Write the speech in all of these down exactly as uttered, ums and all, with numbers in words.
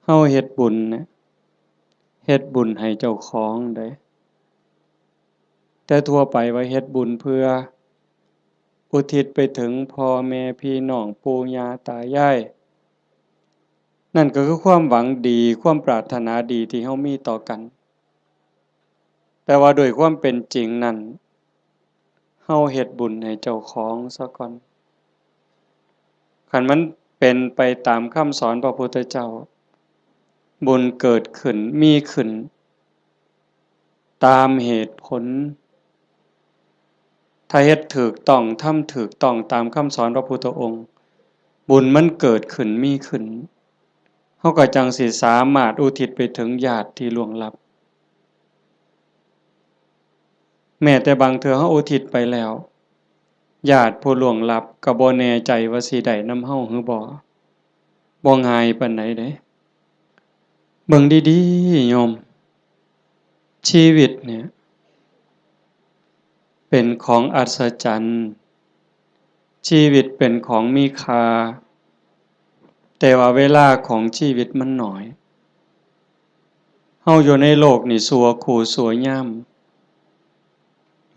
เฮาเฮ็ดบุญเนี่ย เฮ็ดบุญให้เจ้าของเด้ แต่ทั่วไปว่าเฮ็ดบุญเพื่ออุทิศไปถึงพ่อแม่พี่น้องปู่ย่าตายาย นั่นก็คือความหวังดี ความปรารถนาดีที่เฮามีต่อกัน แต่ว่าโดยความเป็นจริงนั้น เฮาเฮ็ดบุญให้เจ้าของซะก่อน คันมันเป็นไปตามคำสอนพระพุทธเจ้า บุญเกิดขึ้น มีขึ้น ตามเหตุผล ถ้าเฮ็ดถูกต้อง ทำถูกต้องตามคำสอนพระพุทธองค์ บุญมันเกิดขึ้น มีขึ้น เฮาก็จั่งสิสามารถอุทิศไปถึงญาติที่ล่วงลับ แม้แต่บางเทื่อเฮาอุทิศไปแล้ว ญาติผู้ล่วงลับก็บ่แน่ใจว่าสิได้นำเฮาหรือบ่ บ่ง่ายปานใดเด้ เบิ่งดีๆ โยม ชีวิตเนี่ย เป็นของอัศจรรย์ ชีวิตเป็นของมีค่า แต่ว่าเวลาของชีวิตมันน้อย เฮาอยู่ในโลกนี่ชั่วคู่ชั่วยาม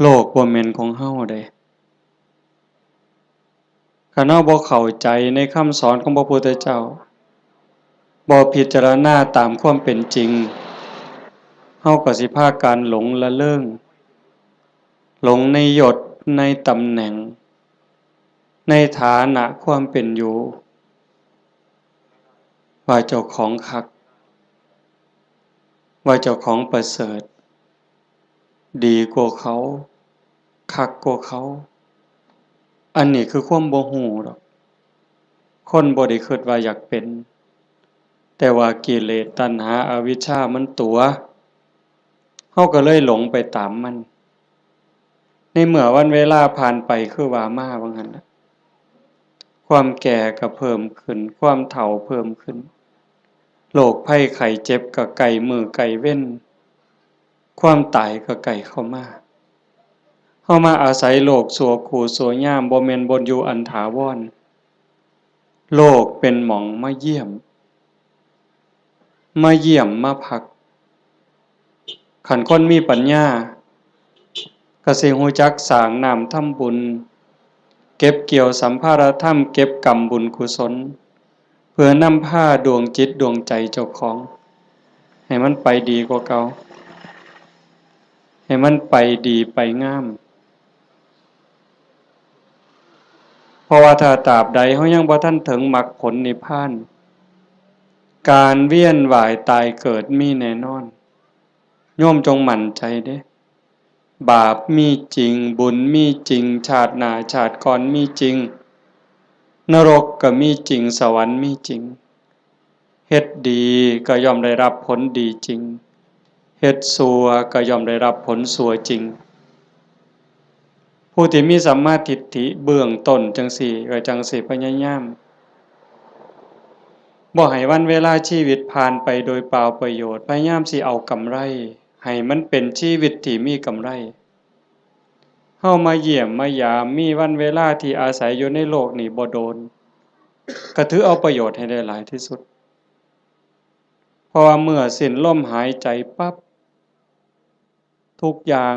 โลกบ่แม่นของเฮาเด้ คันเฮาบ่เข้าใจในคำสอนของพระพุทธเจ้า บ่พิจารณาตามความเป็นจริง เฮาก็สิพากันหลงละเริง หลงในยศ ในตำแหน่ง ในฐานะความเป็นอยู่ ว่าเจ้าของคัก ว่าเจ้าของประเสริฐ ดีกว่าเขา คักกว่าเขา อันนี้คือความบ่ฮู้ดอก คนบ่ได้คิดว่าอยากเป็น แต่ว่ากิเลสตัณหาอวิชชามันตั๋ว เฮาก็เลยหลงไปตามมัน ในเมื่อวันเวลาผ่านไปคือว่ามาว่างั้นน่ะ ความแก่ก็เพิ่มขึ้น ความเฒ่าเพิ่มขึ้น โรคภัยไข้เจ็บก็ใกล้มื้อใกล้เว็น ความตายก็ใกล้เข้ามา เฮามาอาศัยโลกชั่วคู่ชั่วยาม บ่แม่นบ่อนอยู่อันถาวร โลกเป็นหม่องมาเยี่ยม มาเยี่ยมมาพัก คันคนมีปัญญา ก็สิฮู้จักสร้างน้ำทำบุญ เก็บเกี่ยวสัมภาระธรรม เก็บกำบุญกุศล เพื่อนำพาดวงจิตดวงใจเจ้าของ ให้มันไปดีกว่าเก่า ให้มันไปดีไปงาม เพราะว่าถ้าตราบใดเฮายังบ่ทันถึงมรรคผลนิพพาน การเวียนว่ายตายเกิดมีแน่นอน โยมจงมั่นใจเด้ บาปมีจริง บุญมีจริง ชาติหน้าชาติก่อนมีจริง นรกก็มีจริง สวรรค์มีจริง เฮ็ดดีก็ย่อมได้รับผลดีจริง เฮ็ดชั่วก็ย่อมได้รับผลชั่วจริง ผู้ที่มีสัมมาทิฏฐิเบื้องต้นจั่งซี้ ก็จั่งสิพยายาม บ่ให้วันเวลาชีวิตผ่านไปโดยเปล่าประโยชน์ พยายามสิเอากำไร ให้มันเป็นชีวิตที่มีกำไร เฮามาเยี่ยมมายาม มีวันเวลาที่อาศัยอยู่ในโลกนี้บ่โดน ก็ถือเอาประโยชน์ให้ได้หลายที่สุด เพราะว่าเมื่อสิ้นลมหายใจปั๊บ ทุกอย่าง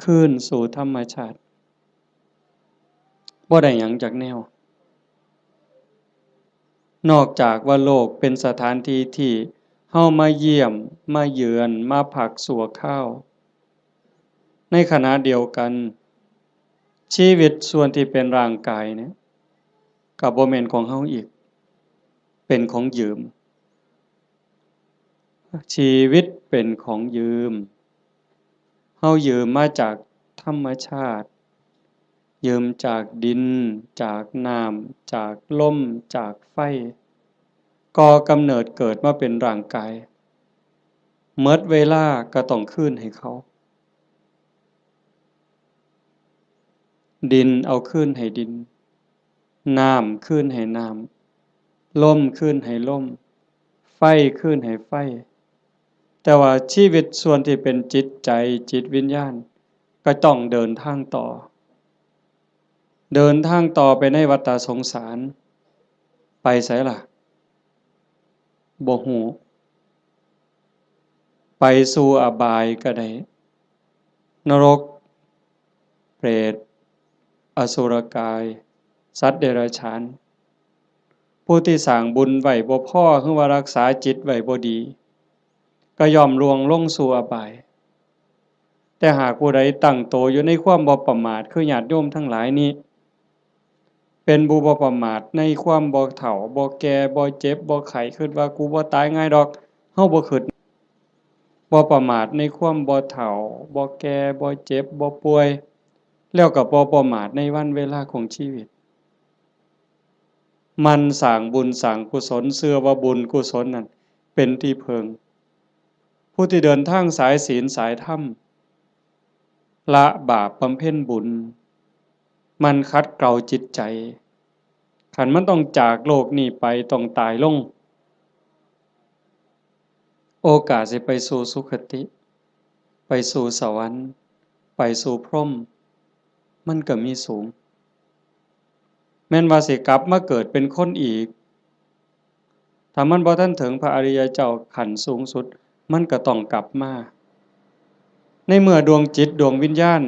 คืนสู่ธรรมชาติ บ่ได้หยังจักแนว นอกจากว่าโลกเป็นสถานที่ที่เฮามาเยี่ยม มาเยือน มาพักชั่วคราว ในขณะเดียวกัน ชีวิตส่วนที่เป็นร่างกายเนี่ย ก็บ่แม่นของเฮาอีก เป็นของยืม ชีวิตเป็นของยืม เฮายืมมาจากธรรมชาติ ยืมจากดิน จากน้ำ จากลม จากไฟ ก่อกำเนิดเกิดมาเป็นร่างกาย หมดเวลาก็ต้องคืนให้เขา ดินเอาคืนให้ดิน น้ำคืนให้น้ำ ลมคืนให้ลม ไฟคืนให้ไฟ แต่ว่าชีวิตส่วนที่เป็นจิตใจ จิตวิญญาณ ก็ต้องเดินทางต่อ เดินทางต่อไปในวัฏฏะสงสาร ไปไสล่ะ บ่ฮู้ ไปสู่อบายก็ได้ นรก เปรต อสุรกาย สัตว์เดรัจฉาน ผู้ที่สร้างบุญไว้บ่พอ หรือว่ารักษาจิตไว้บ่ดี ก็ย่อมล่วงลงสู่อบาย แต่หากผู้ใดตั้งโตอยู่ในความบ่ประมาท คือญาติโยมทั้งหลายนี้ เป็นผู้บ่ประมาทในความบ่เฒ่า บ่แก่ บ่เจ็บ บ่ไข้ คิดว่ากูบ่ตายง่ายดอก เฮาบ่คิด บ่ประมาทในความบ่เฒ่า บ่แก่ บ่เจ็บ บ่ป่วย แล้วก็บ่ประมาทในวันเวลาของชีวิต หมั่นสร้างบุญสร้างกุศล เชื่อว่าบุญกุศลนั่นเป็นที่พึ่ง ผู้ที่เดินทางสายศีลสายธรรม ละบาปบำเพ็ญบุญ หมั่นขัดเกลาจิตใจ คันมันต้องจากโลกนี้ไป ต้องตายลง โอกาสสิไปสู่สุคติ ไปสู่สวรรค์ ไปสู่พรหม มันก็มีสูง แม่นว่าสิกลับมาเกิดเป็นคนอีก ถ้ามันบ่ทันถึงพระอริยเจ้าขั้นสูงสุด มันก็ต้องกลับมา ในเมื่อดวงจิตดวงวิญญาณ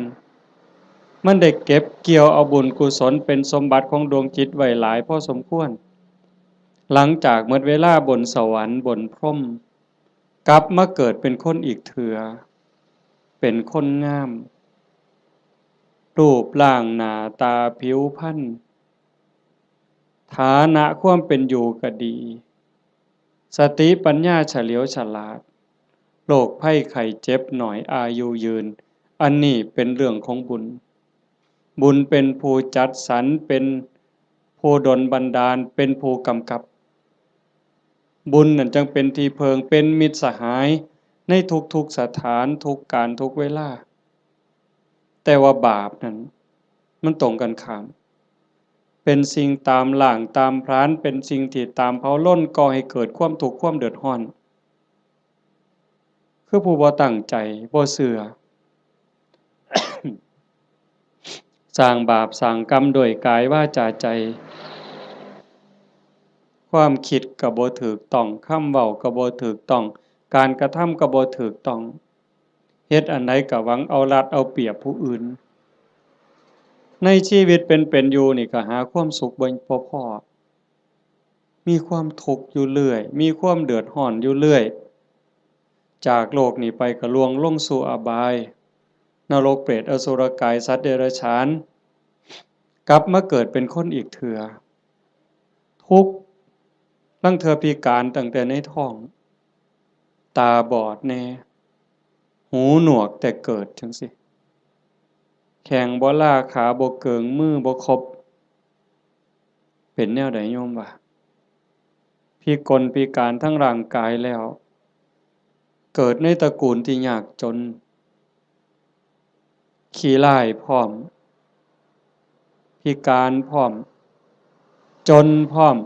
มันได้เก็บเกี่ยวเอาบุญกุศลเป็นสมบัติของดวงจิตไว้หลายพอสมควร หลังจากหมดเวลาบนสวรรค์บนพรหม กลับมาเกิดเป็นคนอีกเถื่อ เป็นคนงาม รูปร่างหน้าตาผิวพรรณ ฐานะความเป็นอยู่ก็ดี สติปัญญาเฉลียวฉลาด โรคภัยไข้เจ็บน้อย อายุยืน อันนี้เป็นเรื่องของบุญ บุญเป็นผู้จัดสรร เป็นผู้ดลบันดาล เป็นผู้กำกับ บุญนั่นจั่งเป็นที่พึ่ง เป็นมิตรสหายในทุกๆสถาน ทุกกาล ทุกเวลา แต่ว่าบาปนั่น มันตรงกันข้าม เป็นสิ่งตามล้างตามผลาญ เป็นสิ่งที่ตามเผาลน ก่อให้เกิดความทุกข์ความเดือดร้อน คือผู้บ่ตั้งใจ บ่เชื่อ สร้างบาปสร้างกรรมด้วยกายวาจาใจ ความคิดก็บ่ถูกต้อง คำเว้าก็บ่ถูกต้อง การกระทำก็บ่ถูกต้อง เฮ็ดอันใดก็หวังเอารัดเอาเปรียบผู้อื่น ในชีวิตเป็นๆอยู่นี่ก็หาความสุขบ่ บ่พ้อ มีความทุกข์อยู่เรื่อย มีความเดือดร้อนอยู่เรื่อย จากโลกนี้ไปก็ล่วงลงสู่อบาย นรกเปรตอสุรกายสัตว์เดรัจฉาน กลับมาเกิดเป็นคนอีกเถื่อ ทุกข์ ลางเทื่อพิการตั้งแต่ในท้อง ตาบอดแน่ หูหนวกแต่เกิดจั่งซี้ แข้งบ่ลา ขาบ่เกิง มือบ่ครบ เป็นแนวใดโยมว่า พิกลพิการทั้งร่างกายแล้ว เกิดในตระกูลที่ยากจน ขี้ร้ายพร้อม พิการพร้อม จนพร้อม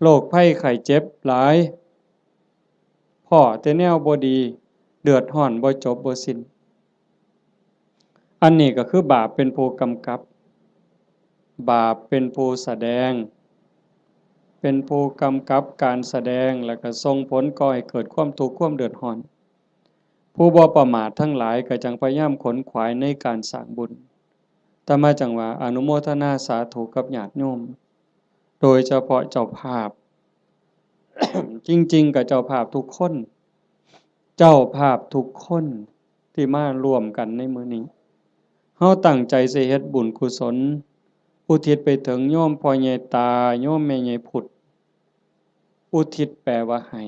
โรคภัยไข้เจ็บหลาย พ้อแต่แนวบ่ดี เดือดร้อนบ่จบบ่สิ้น อันนี้ก็คือบาปเป็นผู้กำกับ บาปเป็นผู้แสดง เป็นผู้กำกับการแสดง แล้วก็ส่งผลก่อให้เกิดความทุกข์ความเดือดร้อน ผู้บ่ประมาททั้งหลายก็จั่งพยายามขนขวายในการสร้างบุญ อาตมาจั่งว่าอนุโมทนาสาธุกับญาติโยม โดยเฉพาะเจ้าภาพ จริงๆ ก็เจ้าภาพทุกคน เจ้าภาพทุกคนที่มาร่วมกันในมื้อนี้ เฮาตั้งใจสิเฮ็ดบุญกุศล อุทิศไปถึงโยมพ่อใหญ่ตา โยมแม่ใหญ่พุด อุทิศแปลว่าให้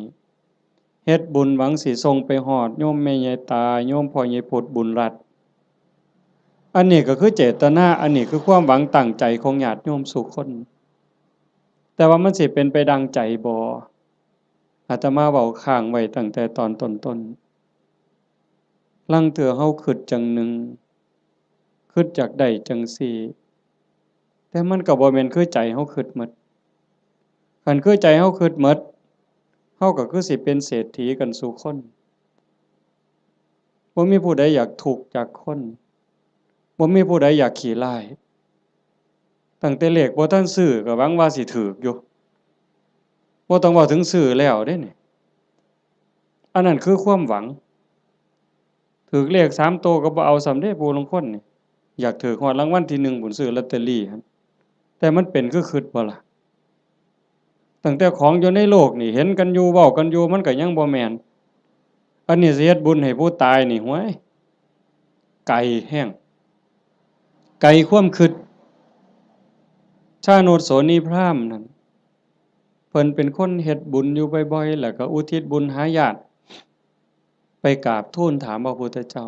เฮ็ดบุญหวังสิส่งไปฮอดโยมแม่ใหญ่ตา โยมพ่อใหญ่พุด บุญรัตน์ อันนี้ก็คือเจตนา อันนี้คือความหวังตั้งใจของญาติโยมสู่คน แต่ว่ามันสิเป็นไปดังใจบ่ อาตมาเว้าค้างไว้ตั้งแต่ตอนต้นๆ ลางเทื่อเฮาคิดจั่งหนึ่ง คิดอยากได้จั่งซี้ แต่มันก็บ่แม่นคือใจเฮาคิดหมด คันคือใจเฮาคิดหมด เฮาก็คือสิเป็นเศรษฐีกันสู่คน บ่มีผู้ใดอยากทุกข์จักคน บ่มีผู้ใดอยากขี้ร้าย ตั้งแต่เลขบ่ทันซื้อก็หวังว่าสิถูกอยู่ บ่ต้องเว้าถึงซื้อแล้วเด้นี่ อันนั้นคือความหวัง ถืกเลขสามตัวก็บ่เอาซ้ำเด้ ผู้ลางคนนี่ อยากถืกฮอดรางวัลที่หนึ่งพุ้น ซื้อลอตเตอรี่หั่น แต่มันเป็นคือคิดบ่ล่ะ ตั้งแต่ของอยู่ในโลกนี่ เห็นกันอยู่ เว้ากันอยู่ มันก็ยังบ่แม่น อันนี้สิเฮ็ดบุญให้ผู้ตายนี่ ห้วย ไกลแฮง ไกลความคิด ชาโนชโสนีพราหมณ์นั่น เพิ่นเป็นคนเฮ็ดบุญอยู่บ่อยๆ แล้วก็อุทิศบุญหาญาติ ไปกราบทูลถามพระพุทธเจ้า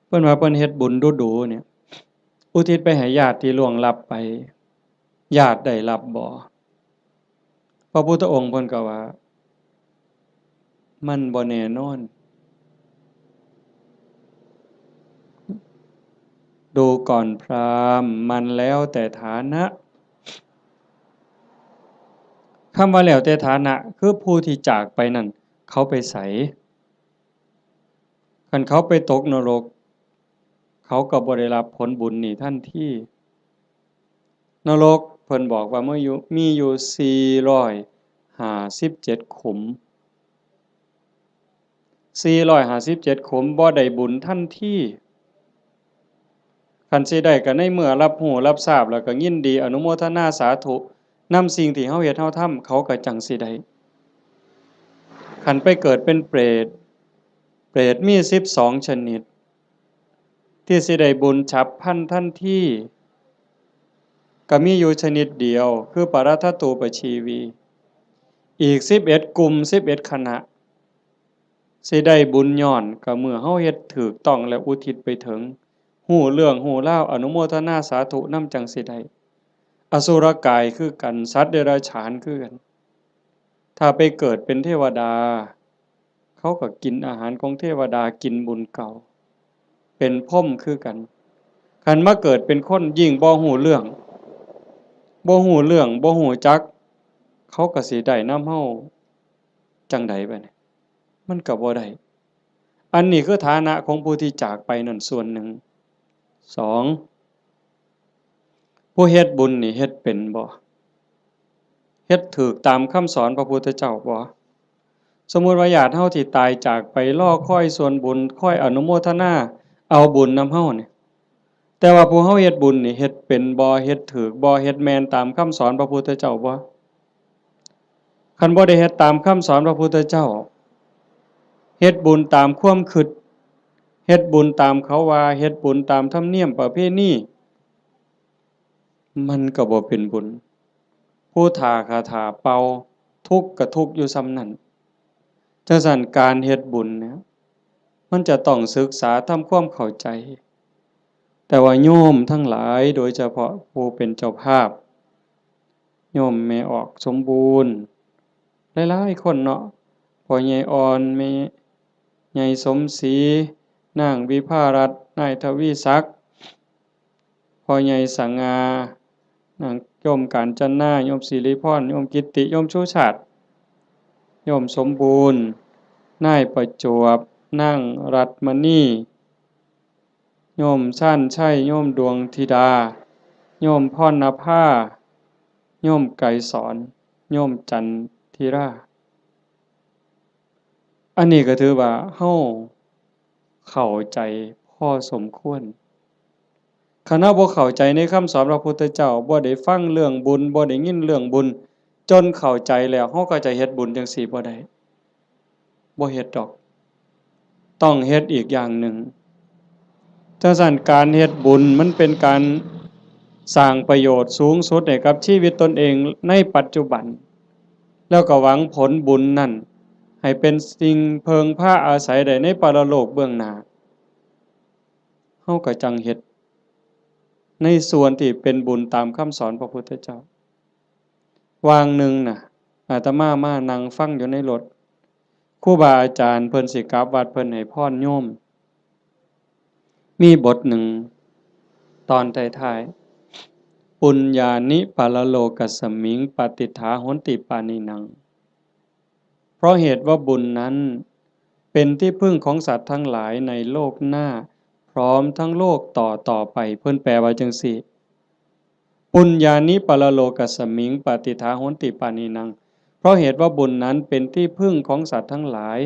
เพิ่นว่าเพิ่นเฮ็ดบุญดูๆ เนี่ย อุทิศไปให้ญาติที่ล่วงลับไป ญาติได้รับบ่ พระพุทธองค์เพิ่นก็ว่า มันบ่แน่นอน ดูก่อนพราหมณ์ มันแล้วแต่ฐานะ คำว่าแล้วแต่ฐานะ คือผู้ที่จากไปนั่น เขาไปไส คันเขาไปตกนรก เขาก็บ่ได้รับผลบุญนี่ทันที นรกเพิ่นบอกว่ามีอยู่ มีอยู่สี่ร้อยห้าสิบเจ็ดขุม สี่ร้อยห้าสิบเจ็ดขุม บ่ได้บุญทันที คันสิได้ก็ในเมื่อรับรู้รับทราบแล้วก็ยินดีอนุโมทนาสาธุนำสิ่งที่เฮาเฮ็ดเฮาทำ เขาก็จั่งสิได้ คันไปเกิดเป็นเปรต เปรตมีสิบสองชนิด ที่สิได้บุญฉับพลันทันที ก็มีอยู่ชนิดเดียว คือปรัตถตูปชีวี อีกสิบเอ็ดกลุ่ม สิบเอ็ดคณะ สิได้บุญย้อนก็เมื่อเฮาเฮ็ดถูกต้องและอุทิศไปถึง ฮู้เรื่องฮู้ราว อนุโมทนาสาธุนำจั่งสิได้ อสุรกายคือกัน สัตว์เดรัจฉานคือกัน ถ้าไปเกิดเป็นเทวดา เขาก็กินอาหารของเทวดา กินบุญเก่า เป็นพรหมคือกัน คันมาเกิดเป็นคนยิ่งบ่ฮู้เรื่อง บ่ฮู้เรื่อง บ่ฮู้จัก เขาก็สิได้นำเฮาจั่งใดบัดนี้ มันก็บ่ได้ อันนี้คือฐานะของผู้ที่จากไปนั่นส่วนหนึ่ง สอง ผู้เฮ็ดบุญนี่เฮ็ดเป็นบ่ เฮ็ดถูกตามคำสอนพระพุทธเจ้าบ่ สมมุติว่าญาติเฮาที่ตายจากไปรอคอยส่วนบุญ คอยอนุโมทนาเอาบุญนำเฮานี่ แต่ว่าผู้เฮาเฮ็ดบุญนี่เฮ็ดเป็นบ่ เฮ็ดถูกบ่ เฮ็ดแม่นตามคำสอนพระพุทธเจ้าบ่ คันบ่ได้เฮ็ดตามคำสอนพระพุทธเจ้า เฮ็ดบุญตามความคิด เฮ็ดบุญตามเขาว่า เฮ็ดบุญตามธรรมเนียมประเพณี มันก็บ่เป็นบุญ ผู้ถ้าคาถาเป่า ทุกข์ก็ทุกข์อยู่ส่ำนั้น จั่งซั้นการเฮ็ดบุญเนี่ย มันจะต้องศึกษาทำความเข้าใจ แต่ว่าโยมทั้งหลาย โดยเฉพาะผู้เป็นเจ้าภาพ โยมแม่ออกสมบูรณ์ หลายๆ คนเนาะ พ่อใหญ่อ่อน แม่ใหญ่สมศรี นางวิภารัตน์ นายทวีศักดิ์ พ่อใหญ่สง่า นางโยมกาญจนา โยมสิริพร โยมกิตติ โยมชูชาติ โยมสมบูรณ์ นายประจวบ นางรัตน์มณี โยมชาญชัย โยมดวงธิดา โยมพรณภา โยมไกรสอน โยมจันทิรา อันนี้ก็ถือว่าเฮาเข้าใจพอสมควร คันเฮาบ่เข้าใจในคำสอนพระพุทธเจ้า บ่ได้ฟังเรื่องบุญ บ่ได้ยินเรื่องบุญ จนเข้าใจแล้ว เฮาก็จะเฮ็ดบุญจั่งซี้บ่ได้ บ่เฮ็ดดอก ต้องเฮ็ดอีกอย่างหนึ่ง จั่งซั้นการเฮ็ดบุญมันเป็นการสร้างประโยชน์สูงสุดให้กับชีวิตตนเองในปัจจุบัน แล้วก็หวังผลบุญนั่นให้เป็นสิ่งเพิ่งพาอาศัยได้ในปรโลกเบื้องหน้า เฮาก็จั่งเฮ็ดในส่วนที่เป็นบุญตามคำสอนพระพุทธเจ้า วางหนึ่งน่ะ อาตมามานั่งฟังอยู่ในรถ ครูบาอาจารย์เพิ่นสิกลับวัด เพิ่นให้พรโยม มีบทหนึ่ง ตอนท้ายๆ ปุญญานิปรโลกัสมิง ปาติฏฐาโหนติปานิหนัง เพราะเหตุว่าบุญนั้น เป็นที่พึ่งของสัตว์ทั้งหลายในโลกหน้า พร้อมทั้งโลกต่อต่อไป เพิ่นแปลว่าจั่งซี้ ปุญญานิปรโลกัสมิง ปฏิฏฐาโหนติปาณีนัง เพราะเหตุว่าบุญนั้นเป็นที่พึ่งของสัตว์ทั้งหลาย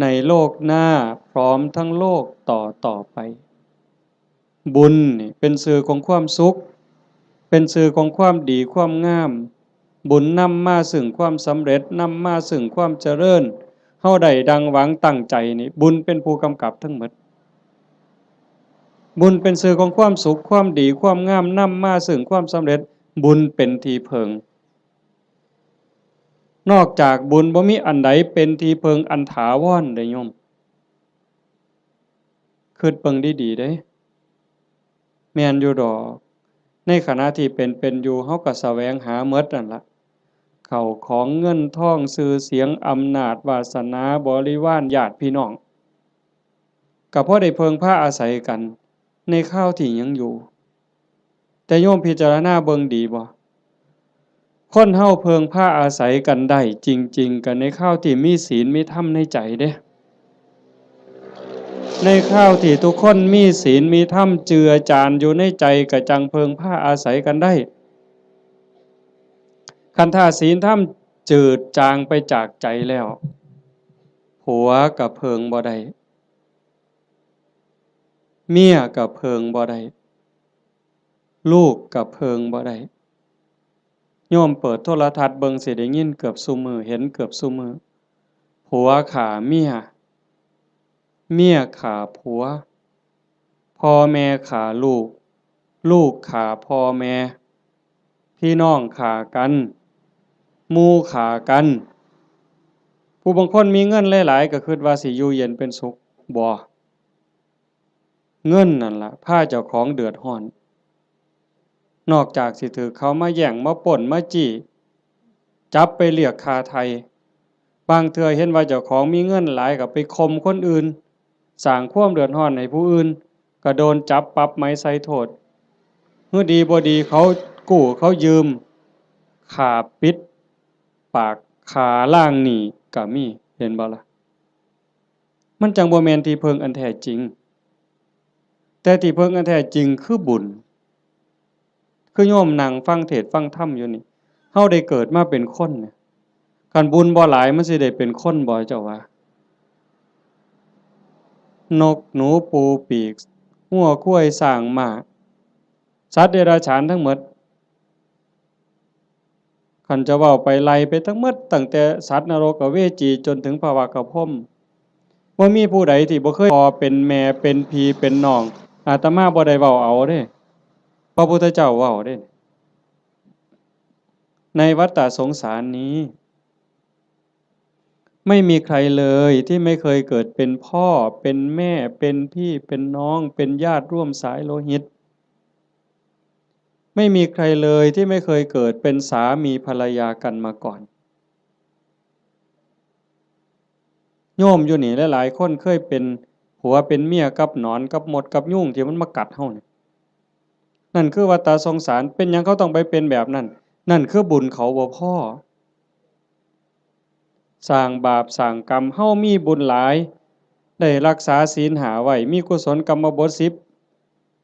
ในโลกหน้าพร้อมทั้งโลกต่อต่อไป บุญนี่เป็นชื่อของความสุข เป็นชื่อของความดีความงาม บุญนำมาซึ่งความสำเร็จ นำมาซึ่งความเจริญ เฮาได้ดังหวังตั้งใจนี่ บุญเป็นผู้กำกับทั้งหมด บุญเป็นชื่อของความสุข ความดี ความงาม นำมาซึ่งความสำเร็จ บุญเป็นที่พึ่ง นอกจากบุญบ่มีอันใดเป็นที่พึ่งอันถาวรเด้โยม คิดเบิ่งดีๆเด้ แม่นอยู่ดอก ในขณะที่เป็นเป็นอยู่ เฮาก็แสวงหาหมดนั่นละ เข้าของเงินทอง ชื่อเสียง อำนาจ วาสนา บริวาร ญาติพี่น้อง ก็พอได้เพิ่งพาอาศัยกัน ในคราวที่ยังอยู่ แต่โยมพิจารณาเบิ่งดีบ่ คนเฮาเพิ่งพาอาศัยกันได้จริงๆ ก็ในคราวที่มีศีลมีธรรมในใจเด้ ในคราวที่ทุกคนมีศีลมีธรรมเจือจานอยู่ในใจ ก็จั่งเพิ่งพาอาศัยกันได้ คันถ้าศีลธรรมจืดจางไปจากใจแล้ว ผัวก็เพิ่งบ่ได้ เมียก็เพิ่งบ่ได้ ลูกก็เพิ่งบ่ได้ โยมเปิดโทรทัศน์เบิ่งสิได้ยินเกือบซุมื้อ เห็นเกือบซุมื้อ ผัวฆ่าเมีย เมียฆ่าผัว พ่อแม่ฆ่าลูก ลูกฆ่าพ่อแม่ พี่น้องฆ่ากัน หมู่ฆ่ากัน ผู้บางคนมีเงินหลายๆ ก็คิดว่าสิอยู่เย็นเป็นสุข บ่ เงินนั่นล่ะ พาเจ้าของเดือดร้อน นอกจากสิถืกเขามาแย่ง มาปล้น มาจี้ จับไปเรียกค่าไถ่ บางเทื่อเห็นว่าเจ้าของมีเงินหลายก็ไปข่มคนอื่น สร้างความเดือดร้อนให้ผู้อื่น ก็โดนจับปรับใหม่ใส่โทษ หื้อดีบ่ดีเขากู้เขายืม ฆ่าปิดปาก ฆ่าล้างหนี้ก็มี เห็นบ่ล่ะ มันจั่งบ่แม่นที่พึ่งอันแท้จริง แต่ที่พึ่งอันแท้จริงคือบุญ คือโยมนั่งฟังเทศน์ฟังธรรมอยู่นี่ เฮาได้เกิดมาเป็นคนเนี่ย คันบุญบ่หลายมันสิได้เป็นคนบ่ เจ้าว่า นกหนูปูปีก งัวควายช้างม้า สัตว์เดรัจฉานทั้งหมด คันจะเว้าไปไล่ไปทั้งหมด ตั้งแต่สัตว์นรกอเวจีจนถึงพระวักกะพรหม บ่มีผู้ใดที่บ่เคยพ่อเป็นแม่เป็นพี่เป็นน้อง อาตมาบ่ได้เว้าเอาเด้ พระพุทธเจ้าเว้าเด้ ในวัฏฏะสงสารนี้ ไม่มีใครเลยที่ไม่เคยเกิดเป็นพ่อ เป็นแม่ เป็นพี่ เป็นน้อง เป็นญาติร่วมสายโลหิต ไม่มีใครเลยที่ไม่เคยเกิดเป็นสามีภรรยากันมาก่อน โยมอยู่นี่หลายๆคนเคยเป็นผัวเป็นเมียกับหนอนกับมดกับยุงที่มันมากัดเฮานี่ นั่นคือวัฏฏะสงสาร เป็นหยังเขาต้องไปเป็นแบบนั้น นั่นคือบุญเขาบ่พอ สร้างบาปสร้างกรรม เฮามีบุญหลาย ได้รักษาศีลห้าไว้ มีกุศลกรรมบทสิบ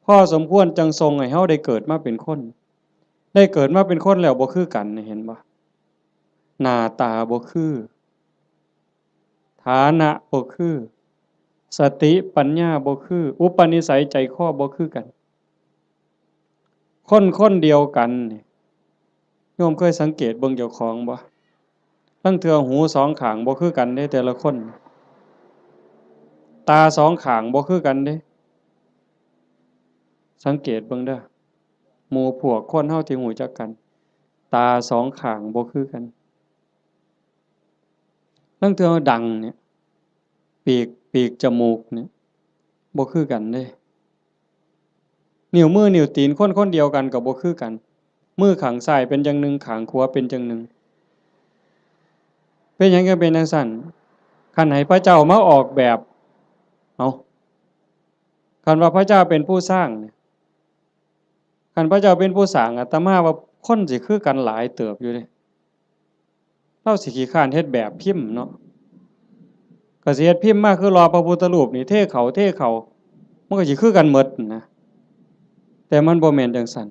พอสมควรจั่งส่งให้เฮาได้เกิดมาเป็นคน ได้เกิดมาเป็นคนแล้วบ่คือกัน เห็นบ่ หน้าตาบ่คือ ฐานะบ่คือ สติปัญญาบ่คือ อุปนิสัยใจคอบ่คือกัน คนคนเดียวกันนี่ โยมเคยสังเกตเบิ่งเจ้าของบ่ ลางเทื่อหูสองข้างบ่คือกันเด้ แต่ละคน ตาสองข้างบ่คือกันเด้ สังเกตเบิ่งเด้อ หมู่พวกคนเฮาที่รู้จักกัน ตาสองข้างบ่คือกัน ลางเทื่อดังเนี่ย ปีก ปีกจมูกเนี่ย บ่คือกันเด้ นิ้วมือนิ้วตีนคนคนเดียวกันก็บ่คือกัน มือข้างซ้ายเป็นจั่งหนึ่ง ข้างขวาเป็นจั่งหนึ่ง เป็นหยังจั่งเป็นจั่งซั้น คันให้พระเจ้ามาออกแบบ เอ้า คันว่าพระเจ้าเป็นผู้สร้างเนี่ย คันพระเจ้าเป็นผู้สร้าง อาตมาว่าคนสิคือกันหลายเติบอยู่เด้ ลาวสิขี้คร้านเฮ็ดแบบพิมพ์เนาะ ก็สิเฮ็ดพิมพ์มาคือหล่อพระพุทธรูปนี่ เทเข้า เทเข้า มันก็สิคือกันหมดนะ แต่มันบ่แม่นจั่งซั้น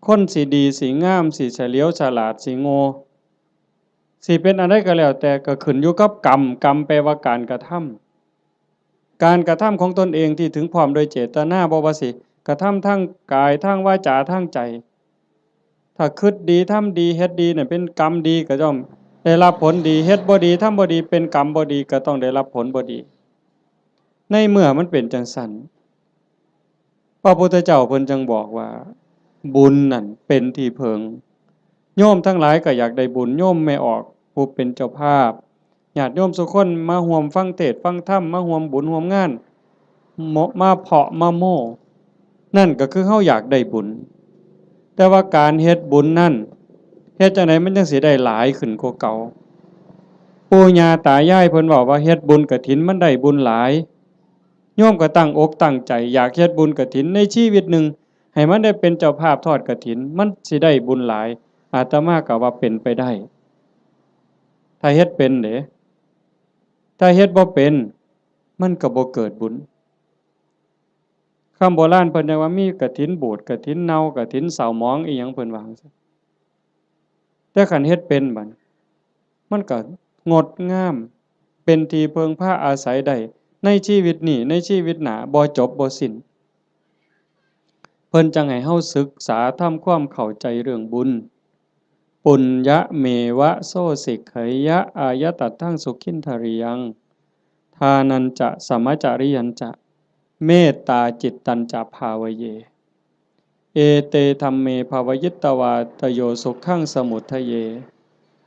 คนสิดี สิงาม สิเฉลียวฉลาด สิโง่ สิเป็นอันใดก็แล้วแต่ ก็ขึ้นอยู่กับกรรม กรรมแปลว่าการกระทำ การกระทำของตนเองที่ถึงพร้อมโดยเจตนา บ่ว่าสิกระทำทางกาย ทางวาจา ทางใจ ถ้าคิดดี ทำดี เฮ็ดดีเนี่ยเป็นกรรมดี ก็ย่อมได้รับผลดี เฮ็ดบ่ดี ทำบ่ดี เป็นกรรมบ่ดี ก็ต้องได้รับผลบ่ดี ในเมื่อมันเป็นจั่งซั้น พระพุทธเจ้าเพิ่นจึงบอกว่า บุญนั่นเป็นที่เพิง โยมทั้งหลายก็อยากได้บุญ โยมแม่ออกผู้เป็นเจ้าภาพ ญาติโยมสุคนมาร่วมฟังเทศน์ฟังธรรม มาร่วมบุญร่วมงาน มาเพาะมาโม้ นั่นก็คือเฮาอยากได้บุญ แต่ว่าการเฮ็ดบุญนั่น เฮ็ดจั่งใดมันจั่งสิได้หลายขึ้นกว่าเก่า ปู่ย่าตายายเพิ่นเว้าว่าเฮ็ดบุญกฐินมันได้บุญหลาย โยมก็ตั้งอกตั้งใจอยากเฮ็ดบุญกฐินในชีวิตหนึ่ง ให้มันได้เป็นเจ้าภาพทอดกฐิน มันสิได้บุญหลาย อาตมาก็ว่าเป็นไปได้ ถ้าเฮ็ดเป็นเด้ ถ้าเฮ็ดบ่เป็น มันก็บ่เกิดบุญ คำโบราณเพิ่นยังว่ามีกฐินบูด กฐินเน่า กฐินเศร้าหมอง อีหยังเพิ่นว่าจั่งซี้ แต่คันเฮ็ดเป็นบัด มันก็งดงาม เป็นที่เพิ่งพาอาศัยได้ ในชีวิตนี้ ในชีวิตหน้า บ่จบบ่สิ้น เพิ่นจั่งให้เฮาศึกษาทำความเข้าใจเรื่องบุญ ปุญญะเมวะโสสิกขยะ อายะตัตถังสุขินทริยัง ทานัญจะ สมจริยัญจะ เมตตาจิตตัญจะภาวเย เอเตธัมเมภาวิตวาตโยสุขังสมุทเย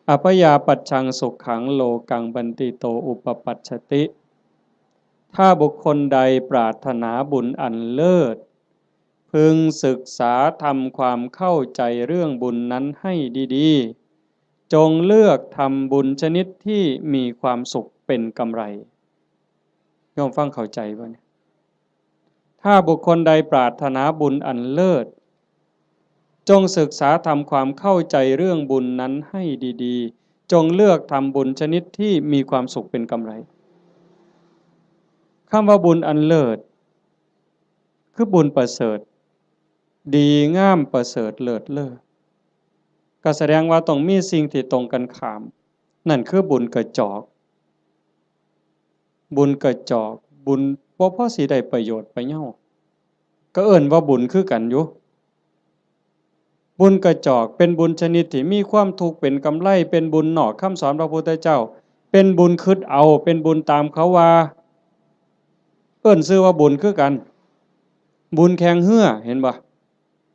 อัพยาปัชชังสุขังโลกังบันติโตอุปปัชชติ ถ้าบุคคลใดปรารถนาบุญอันเลิศ พึงศึกษาทำความเข้าใจเรื่องบุญนั้นให้ดีๆ จงเลือกทำบุญชนิดที่มีความสุขเป็นกำไร โยมฟังเข้าใจบ่เนี่ย ถ้าบุคคลใดปรารถนาบุญอันเลิศ จงศึกษาทำความเข้าใจเรื่องบุญนั้นให้ดีๆ จงเลือกทำบุญชนิดที่มีความสุขเป็นกำไร คำว่าบุญอันเลิศ คือบุญประเสริฐ ดีงามประเสริฐเลิศเลอ ก็แสดงว่าต้องมีสิ่งที่ตรงกันข้าม นั่นคือบุญกระจอก บุญกระจอก บุญบ่พอสิได้ประโยชน์ประเยา ก็เอิ้นว่าบุญคือกันอยู่ บุญกระจอกเป็นบุญชนิดที่มีความทุกข์เป็นกำไร เป็นบุญนอกคำสอนพระพุทธเจ้า เป็นบุญคิดเอา เป็นบุญตามเขาว่า เอิ้นชื่อว่าบุญคือกัน บุญแข่งเฮือ เห็นบ่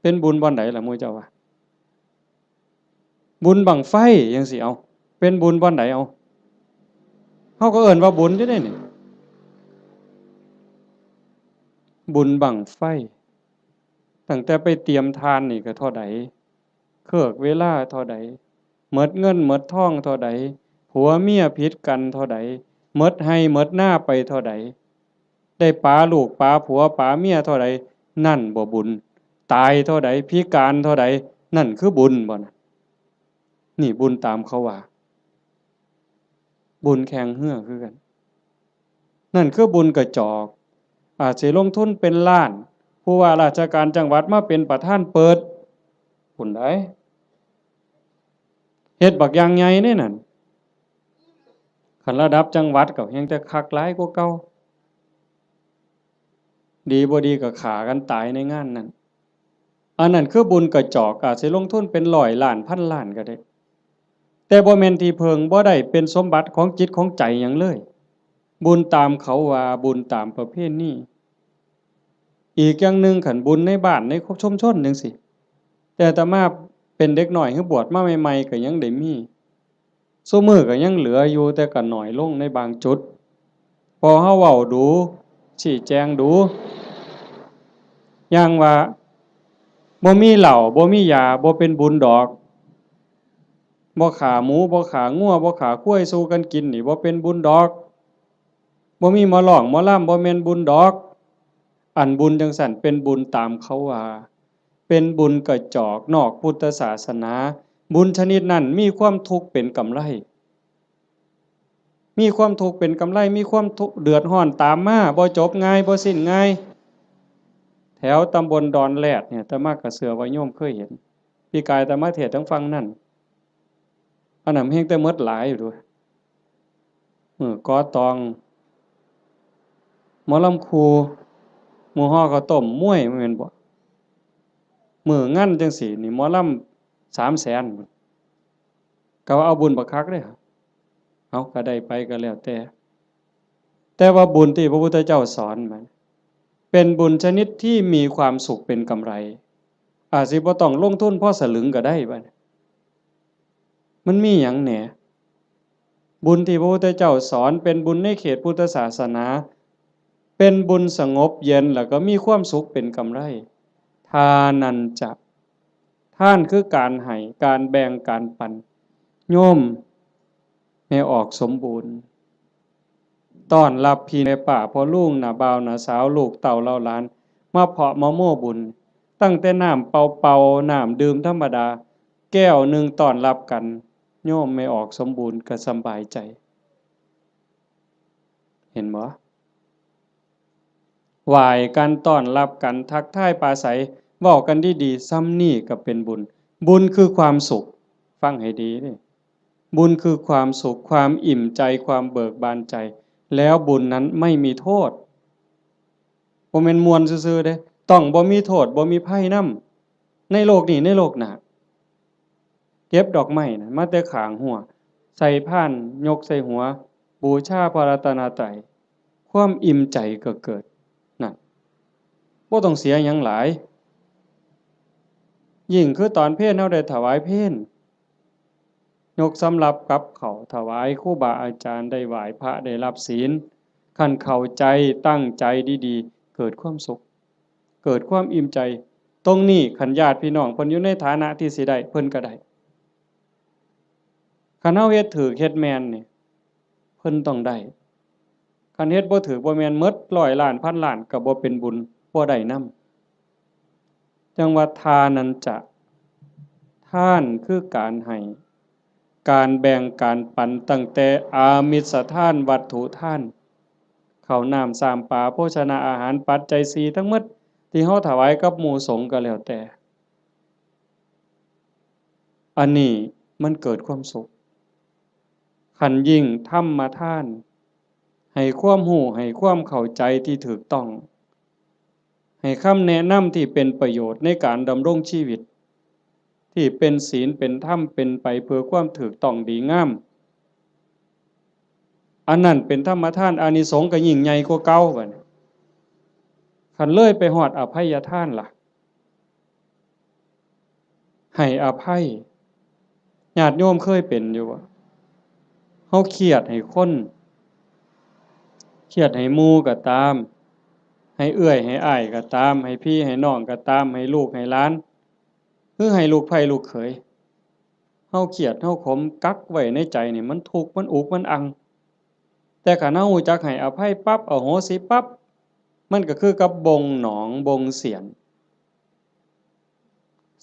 เป็นบุญบ่อนใดล่ะหมู่เจ้าว่า บุญบั้งไฟจั่งซี้ เอา เป็นบุญบ่อนใด เอา เฮาก็เอิ้นว่าบุญอยู่เด้นี่ บุญบั้งไฟ ตั้งแต่ไปเตรียมถ่านนี่ก็เท่าใด เคิกเวลาเท่าใด หมดเงินหมดทองเท่าใด ผัวเมียผิดกันเท่าใด หมดไฮ่หมดนาไปเท่าใด ได้ปาลูกปาผัวปาเมียเท่าใด นั่นบ่บุญ ตายเท่าใด พิการเท่าใด นั่นคือบุญบ่นะ นี่บุญตามเขาว่า บุญแข่งเฮือคือกัน นั่นคือบุญกระจอก อาจสิลงทุนเป็นล้าน ผู้ว่าราชการจังหวัดมาเป็นประธานเปิด บุญใด เฮ็ดบักอย่างใหญ่เด้นั่น คันระดับจังหวัดก็แฮ่งแต่คักหลายกว่าเก่า ดีบ่ดีก็ฆ่ากันตายในงานนั้น อันนั้นคือบุญกระจอก อาจสิลงทุนเป็นร้อยล้านพันล้านก็ได้ แต่บ่แม่นที่เพิ่ง บ่ได้เป็นสมบัติของจิตของใจหยังเลย บุญตามเขาว่า บุญตามประเพณี อีกอย่างหนึ่ง คันบุญในบ้านในชุมชนจั่งซี้ แต่อาตมาเป็นเด็กน้อย คือบวชมาใหม่ๆ ก็ยังได้มี ซุมื้อก็ยังเหลืออยู่ แต่ก็น้อยลงในบางจุด พอเฮาเว้าดู ชี้แจงดู อย่างว่า บ่มีเหล้า บ่มียา บ่เป็นบุญดอก บ่ฆ่าหมู บ่ฆ่างัว บ่ฆ่าควายสู่กันกินนี่ บ่เป็นบุญดอก บ่มีหมอร้องหมอลำ บ่แม่นบุญดอก อันบุญจั่งซั้นเป็นบุญตามเขาว่า เป็นบุญกระจอกนอกพุทธศาสนา บุญชนิดนั้นมีความทุกข์เป็นกำไร มีความทุกข์เป็นกำไร มีความทุกข์เดือดร้อนตามมา บ่จบง่าย บ่สิ้นง่าย แถวตำบลดอนแรดเนี่ย อาตมาก็เชื่อว่าโยมเคยเห็น ปีกายอาตมาเทศน์ทางฝั่งนั่น อันนั้นแฮงแต่หมดหลายอยู่เด้อ มื้อก่อตอง หมอลำครู มื้อห่อข้าวต้ม มวย แม่นบ่ มื้องานจั่งซี้นี่ หมอลำสามแสน ก็ว่าเอาบุญบักคักเด้ เอาก็ได้ไปก็แล้วแต่ แต่ว่าบุญที่พระพุทธเจ้าสอนมัน เป็นบุญชนิดที่มีความสุขเป็นกำไร อาจสิบ่ต้องลงทุนพอสลึงก็ได้บัดนี้ มันมีหยังแหน่ บุญที่พระพุทธเจ้าสอนเป็นบุญในเขตพุทธศาสนา เป็นบุญสงบเย็น แล้วก็มีความสุขเป็นกำไร ทานัญจะ ทานคือการให้ การแบ่ง การปัน โยมแม่ออกสมบูรณ์ ต้อนรับพี่แม่ป้าพ่อลุง น้าบ่าว น้าสาว ลูกเต้าเหล่าหลาน มาเพาะมาโม้บุญ ตั้งแต่น้ำเปล่าๆ น้ำดื่มธรรมดา แก้วหนึ่งต้อนรับกัน โยมแม่ออกสมบูรณ์ก็สำบายใจ เห็นบ่ ไหว้กัน ต้อนรับกัน ทักทายปราศรัย เว้ากันดีๆ ส่ำนี้ก็เป็นบุญ บุญคือความสุข ฟังให้ดีเด้ บุญคือความสุข ความอิ่มใจ ความเบิกบานใจ แล้วบุญนั้นไม่มีโทษ บ่แม่นม่วนซื่อๆเด้ ต้องบ่มีโทษ บ่มีภัยนำ ในโลกนี้ ในโลกหน้า เก็บดอกไม้นะ มาแต่ข้างฮั้ว ใส่พาน ยกใส่หัว บูชาพระรัตนตรัย ความอิ่มใจก็เกิด นั่น บ่ต้องเสียหยังหลาย ยิ่งคือตอนเพลเฮาได้ถวายเพล ยกสำรับกับข้าวถวายครูบาอาจารย์ ได้ไหว้พระ ได้รับศีล คันเข้าใจ ตั้งใจดีๆ เกิดความสุข เกิดความอิ่มใจ ตรงนี้คันญาติพี่น้องเพิ่นอยู่ในฐานะที่สิได้ เพิ่นก็ได้ คันเฮาเฮ็ดถูก เฮ็ดแม่นนี่ เพิ่นต้องได้ คันเฮ็ดบ่ถูกบ่แม่น หมดร้อยล้าน พันล้าน ก็บ่เป็นบุญ บ่ได้นำ จั่งว่าทานัญจะ ทานคือการให้ การแบ่ง การปัน ตั้งแต่อามิสทาน วัตถุทาน ข้าวน้ำ ซ้ำปลา โภชนาอาหาร ปัจจัยสี่ทั้งหมด ที่เฮาถวายกับหมู่สงฆ์ก็แล้วแต่ อันนี้มันเกิดความสุข คันยิ่งธรรมทาน ให้ความรู้ ให้ความเข้าใจที่ถูกต้อง ให้คำแนะนำที่เป็นประโยชน์ในการดำรงชีวิต ที่เป็นศีล เป็นธรรม เป็นไปเพื่อความถูกต้องดีงาม อันนั้นเป็นธรรมทาน อานิสงส์ก็ยิ่งใหญ่กว่าเก่าบัดนี้ คันเลยไปฮอดอภัยทานล่ะ ให้อภัย ญาติโยมเคยเป็นอยู่บ่ เฮาเครียดให้คน เครียดให้หมู่ก็ตาม ให้เอื้อยให้อ้ายก็ตาม ให้พี่ให้น้องก็ตาม ให้ลูกให้หลาน หรือให้ลูกใผลูกเขย เฮาเครียด เฮาขม กักไว้ในใจนี่ มันทุกข์ มันอุก มันอัง แต่คันเฮารู้จักให้อภัยปั๊บ อโหสิปั๊บ มันก็คือกับบ่งหนอง บ่งเสียน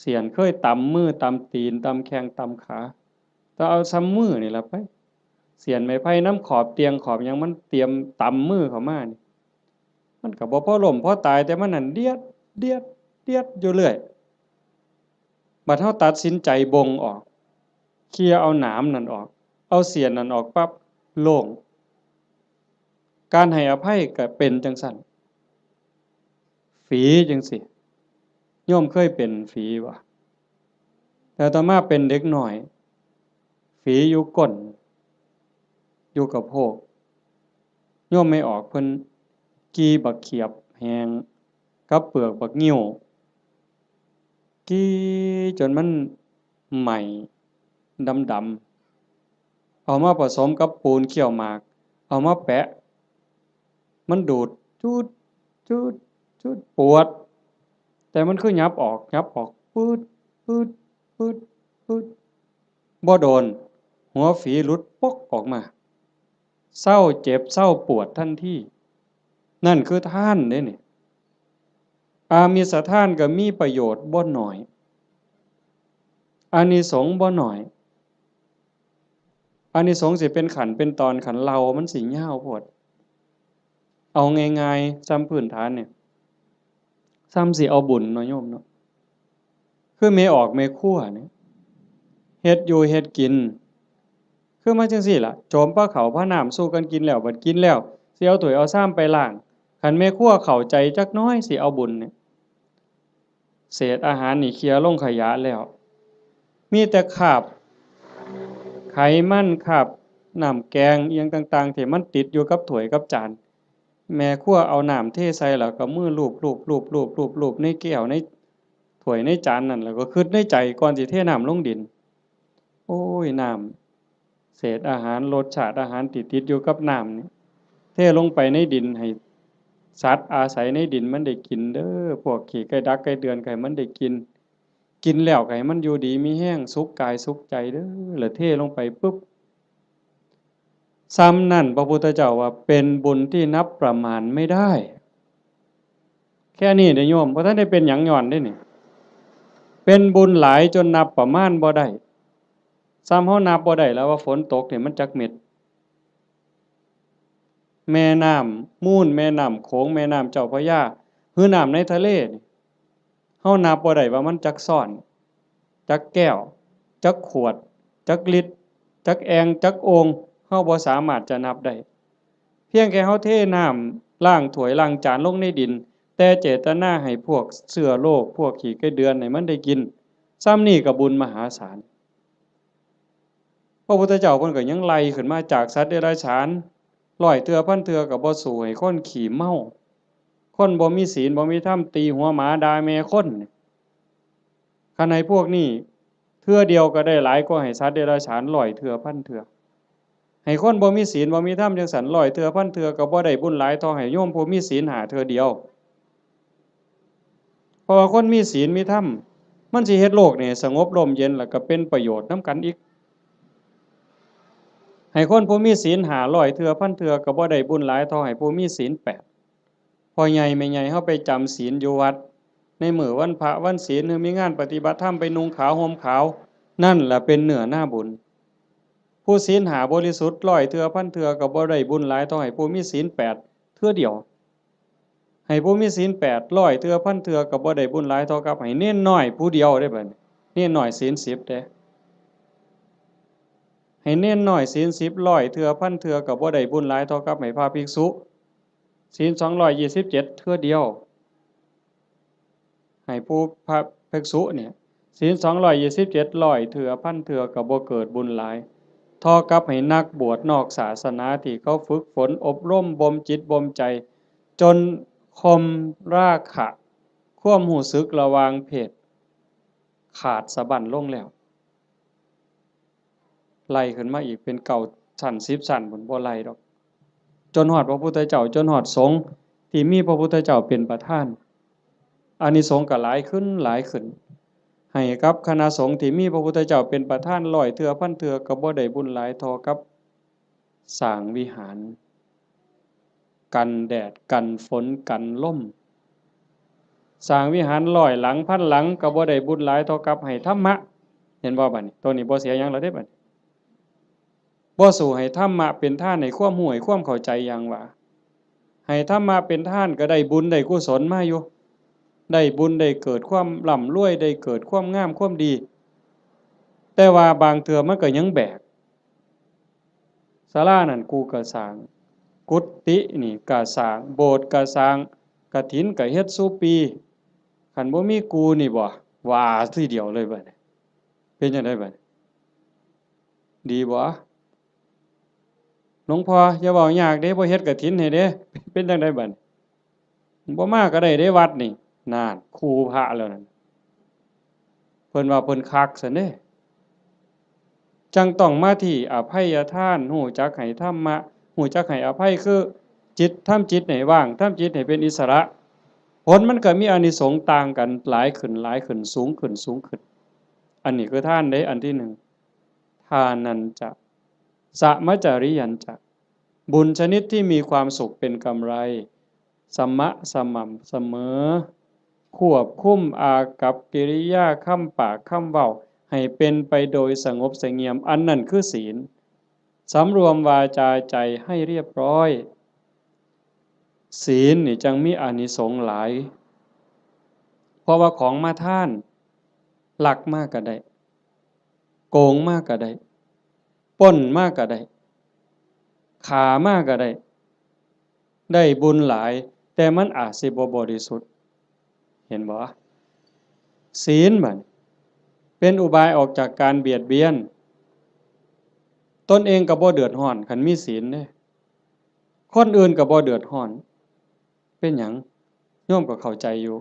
เสียนเคยตำมือตำตีน ตำแข้งตำขา แต่เอาส่ำมือนี่ล่ะไป เสียนไม้ไผ่นำขอบเตียงขอบหยัง มันเตรียมตำมือเข้ามานี่ มันก็บ่พอล้มพอตาย แต่มันนั่นเดียด เดียด เดียดอยู่เรื่อย บัดเฮาตัดสินใจบ่งออก เคลียร์เอาหนามนั่นออก เอาเสียนนั่นออกปั๊บ โล่ง การให้อภัยก็เป็นจั่งซั้น ฝีจั่งซี้ โยมเคยเป็นฝีบ่ แต่อาตมาเป็นเด็กน้อย ฝีอยู่ก้น อยู่กะโพก โยมแม่ออกเพิ่นกี่บักเขียบแห้ง กับเปลือกบักงิ้ว กี่จนมันไหม้ดำๆ เอามาผสมกับปูนเคี่ยวหมาก เอามาแปะ มันดูด จูด จูด จูด ปวด แต่มันคือหยับออก หยับออก ปืด ปืด ปืด ปืด บ่โดน หัวฝีหลุดปกออกมา เซาเจ็บ เซาปวดทันที นั่นคือทานเด้นี่ อามิสทานก็มีประโยชน์บ่น้อย อานิสงส์บ่น้อย อานิสงส์สิเป็นขั้นเป็นตอน คันเล่ามันสิยาวโพด เอาง่ายๆ ส่ำพื้นฐานเนี่ย ส่ำสิเอาบุญเนาะโยมเนาะ คือแม่ออกแม่ครัวเนี่ย เฮ็ดอยู่เฮ็ดกิน คือมาจั่งซี้ล่ะ โจมปาข้าวปาน้ำสู่กันกินแล้ว บัดกินแล้ว สิเอาถ้วยเอาชามไปล้าง คันแม่ครัวเข้าใจจักหน่อย สิเอาบุญเนี่ย เศษอาหารนี่เคลียร์ลงขยะแล้ว มีแต่คราบไขมัน คราบน้ำแกงอิหยังต่างๆ ที่มันติดอยู่กับถ้วยกับจาน แม่ครัวเอาน้ำเทใส่แล้วก็มือลูบๆๆๆๆในแก้วในถ้วยในจานนั่น แล้วก็คิดในใจก่อนสิเทน้ำลงดิน โอ้ย น้ำ เศษอาหาร รสชาติอาหารที่ติดอยู่กับน้ำนี่ เทลงไปในดิน ให้สัตว์อาศัยในดินมันได้กินเด้อ พวกขี้ไก่ดักไก่เดือนก็ให้มันได้กิน กินแล้วก็ให้มันอยู่ดีมีแฮง สุขกายสุขใจเด้อ แล้วเทลงไปปุ๊บ ส่ำนั่นพระพุทธเจ้าว่าเป็นบุญที่นับประมาณไม่ได้ แค่นี้เด้อโยม บ่ทันได้เป็นหยังย้อนเด้นี่ เป็นบุญหลายจนนับประมาณบ่ได้ ส่ำเฮานับบ่ได้แล้วว่าฝนตกนี่มันจักเม็ด แม่น้ำมูล แม่น้ำโขง แม่น้ำเจ้าพระยา หรือน้ำในทะเลนี่ เฮานับบ่ได้ว่ามันจักซ้อน จักแก้ว จักขวด จักลิตร จักแอ่ง จักโอ่ง เฮาบ่สามารถจะนับได้ เพียงแค่เฮาเทน้ำล้างถ้วยล้างจานลงในดิน แต่เจตนาให้พวกเชื้อโรค พวกขี้ไก่เดือนให้มันได้กิน ส่ำนี่ก็บุญมหาศาล พระพุทธเจ้าเพิ่นก็ยังไล่ขึ้นมาจากสัตว์เดรัจฉาน ร้อยเทื่อพันเทื่อก็บ่สู้ให้คนขี้เมา คนบ่มีศีลบ่มีธรรม ตีหัวหมาด่าแม่คน คันให้พวกนี้เทื่อเดียวก็ได้หลายกว่าให้สัตว์เดรัจฉานร้อยเทื่อพันเทื่อ ให้คนบ่มีศีลบ่มีธรรมจั่งซั้นร้อยเทื่อพันเทื่อก็บ่ได้บุญหลายเท่าให้โยมผู้มีศีลห้าเทื่อเดียว เพราะว่าคนมีศีลมีธรรม มันสิเฮ็ดโลกนี่สงบร่มเย็น แล้วก็เป็นประโยชน์นำกันอีก ให้คนผู้มีศีลห้าร้อยเทื่อพันเทื่อก็บ่ได้บุญหลายเท่าให้ผู้มีศีลแปด พ่อใหญ่แม่ใหญ่เฮาไปจำศีลอยู่วัด ในมื้อวันพระวันศีล หรือมีงานปฏิบัติธรรมไปนุ่งขาวห่มขาว นั่นล่ะเป็นเนื้อนาบุญ ผู้ศีลห้าบริสุทธิ์ร้อยเทื่อพันเทื่อก็บ่ได้บุญหลายเท่าให้ผู้มีศีลแปดเทื่อเดียว ให้ผู้มีศีลแปดร้อยเทื่อพันเทื่อก็บ่ได้บุญหลายเท่ากับให้เณรน้อยผู้เดียวเด้บัดนี้ เณรน้อยศีลสิบเด้ ให้เณรน้อยศีลสิบร้อยเทื่อพันเทื่อก็บ่ได้บุญหลายเท่ากับให้พระภิกษุ ศีลสองร้อยยี่สิบเจ็ดเทื่อเดียว ให้ผู้พระภิกษุเนี่ย ศีลสองร้อยยี่สิบเจ็ดร้อยเทื่อพันเทื่อก็บ่เกิดบุญหลาย เท่ากับให้นักบวชนอกศาสนาที่เขาฝึกฝนอบรมบ่มจิตบ่มใจ จนข่มราคะ ความรู้สึกระหว่างเพศ ขาดสะบั้นลงแล้ว ไล่ขึ้นมาอีกเป็นเก้าชั้นสิบชั้นพุ้น บ่ไล่ดอก จนฮอดพระพุทธเจ้า จนฮอดสงฆ์ที่มีพระพุทธเจ้าเป็นประธาน อานิสงส์ก็หลายขึ้นหลายขึ้น ให้กับคณะสงฆ์ที่มีพระพุทธเจ้าเป็นประธานร้อยเทื่อพันเทื่อก็บ่ได้บุญหลายเท่ากับสร้างวิหาร กันแดด กันฝน กันลม สร้างวิหารร้อยหลังพันหลังก็บ่ได้บุญหลายเท่ากับให้ธรรมะ เห็นบ่บัดนี้ ตัวนี้บ่เสียหยังแล้วเด้บัดนี้ บ่สู้ให้ธรรมะเป็นทานให้ความรู้ให้ความเข้าใจอย่างว่า ให้ธรรมะเป็นทานก็ได้บุญได้กุศลมาอยู่ ได้บุญได้เกิดความร่ำรวย ได้เกิดความงามความดี แต่ว่าบางเทื่อมันก็ยังแบก ศาลานั่นกูก็สร้าง กุฏินี่ก็สร้าง โบสถ์ก็สร้าง กฐินก็เฮ็ดซุปี คันบ่มีกูนี่บ่ ว่าทีเดียวเลยบัดนี้ เป็นจั่งใดบัดนี้ ดีบ่ หลวงพ่ออย่าเว้ายากเด้ บ่เฮ็ดกฐินให้เด้ เป็นจั่งใดบัดนี้ บ่มาก็ได้เด้วัดนี่ นั่น คู่พระแล้วนั่น เพิ่นว่าเพิ่นคักซั้นเด้ จั่งต้องมาที่อภัยทาน รู้จักให้ธรรมะ รู้จักให้อภัย คือจิต ทำจิตให้ว่าง ทำจิตให้เป็นอิสระ ผลมันก็มีอานิสงส์ต่างกัน หลายขึ้น หลายขึ้น สูงขึ้น สูงขึ้น อันนี้คือทานเด้ อันที่หนึ่ง ทานัญจะ สะมะจาริยัญจะ บุญชนิดที่มีความสุขเป็นกำไร สมะ สม่ำเสมอ ควบคุมอากัปกิริยา คำปาก คำเว้า ให้เป็นไปโดยสงบเสงี่ยม อันนั้นคือศีล สำรวมวาจาใจให้เรียบร้อย ศีลนี่จั่งมีอานิสงส์หลาย เพราะว่าของมาทาน ลักมาก็ได้ โกงมาก็ได้ ปล้นมาก็ได้ ฆ่ามาก็ได้ ได้บุญหลาย แต่มันอาจสิบ่บริสุทธิ์ เห็นบ่ ศีลบัดเป็นอุบายออกจากการเบียดเบียน ตนเองก็บ่เดือดร้อน คันมีศีลเด้ คนอื่นก็บ่เดือดร้อน เป็นหยัง โยมก็เข้าใจอยู่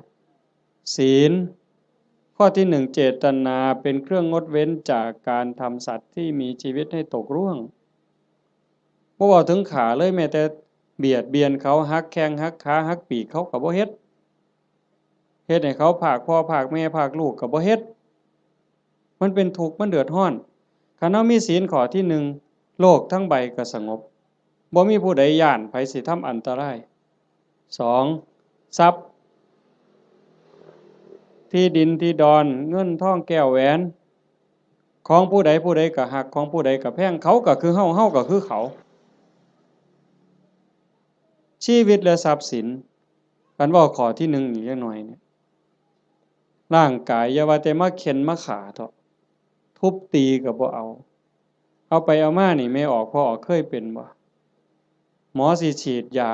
ศีล ข้อที่หนึ่ง เจตนาเป็นเครื่องงดเว้นจากการทำสัตว์ที่มีชีวิตให้ตกร่วง บ่เว้าถึงฆ่าเลย แม้แต่เบียดเบียนเขา หักแข้งหักขา หักปีกเขาก็บ่เฮ็ด เฮ็ดให้เขาพรากพ่อพรากแม่พรากลูกก็บ่เฮ็ด มันเป็นทุกข์ มันเดือดร้อน คันเฮามีศีลข้อที่หนึ่ง โลกทั้งใบก็สงบ บ่มีผู้ใดย้านไผสิทำอันตราย สอง ทรัพย์ ที่ดินที่ดอน เงินทองแก้วแหวน ของผู้ใดผู้ใดก็ฮัก ของผู้ใดก็แพง เขาก็คือเฮา เฮาก็คือเขา ชีวิตและทรัพย์สิน คันเว้าข้อที่หนึ่งอีกจักหน่อยเนี่ย ร่างกายอย่าว่าแต่มาเฆ็่นมาฆ่าเถาะ ทุบตีก็บ่เอา เอาไปเอามานี่ แม่ออกพ่อออกเคยเป็นบ่ หมอสิฉีดยา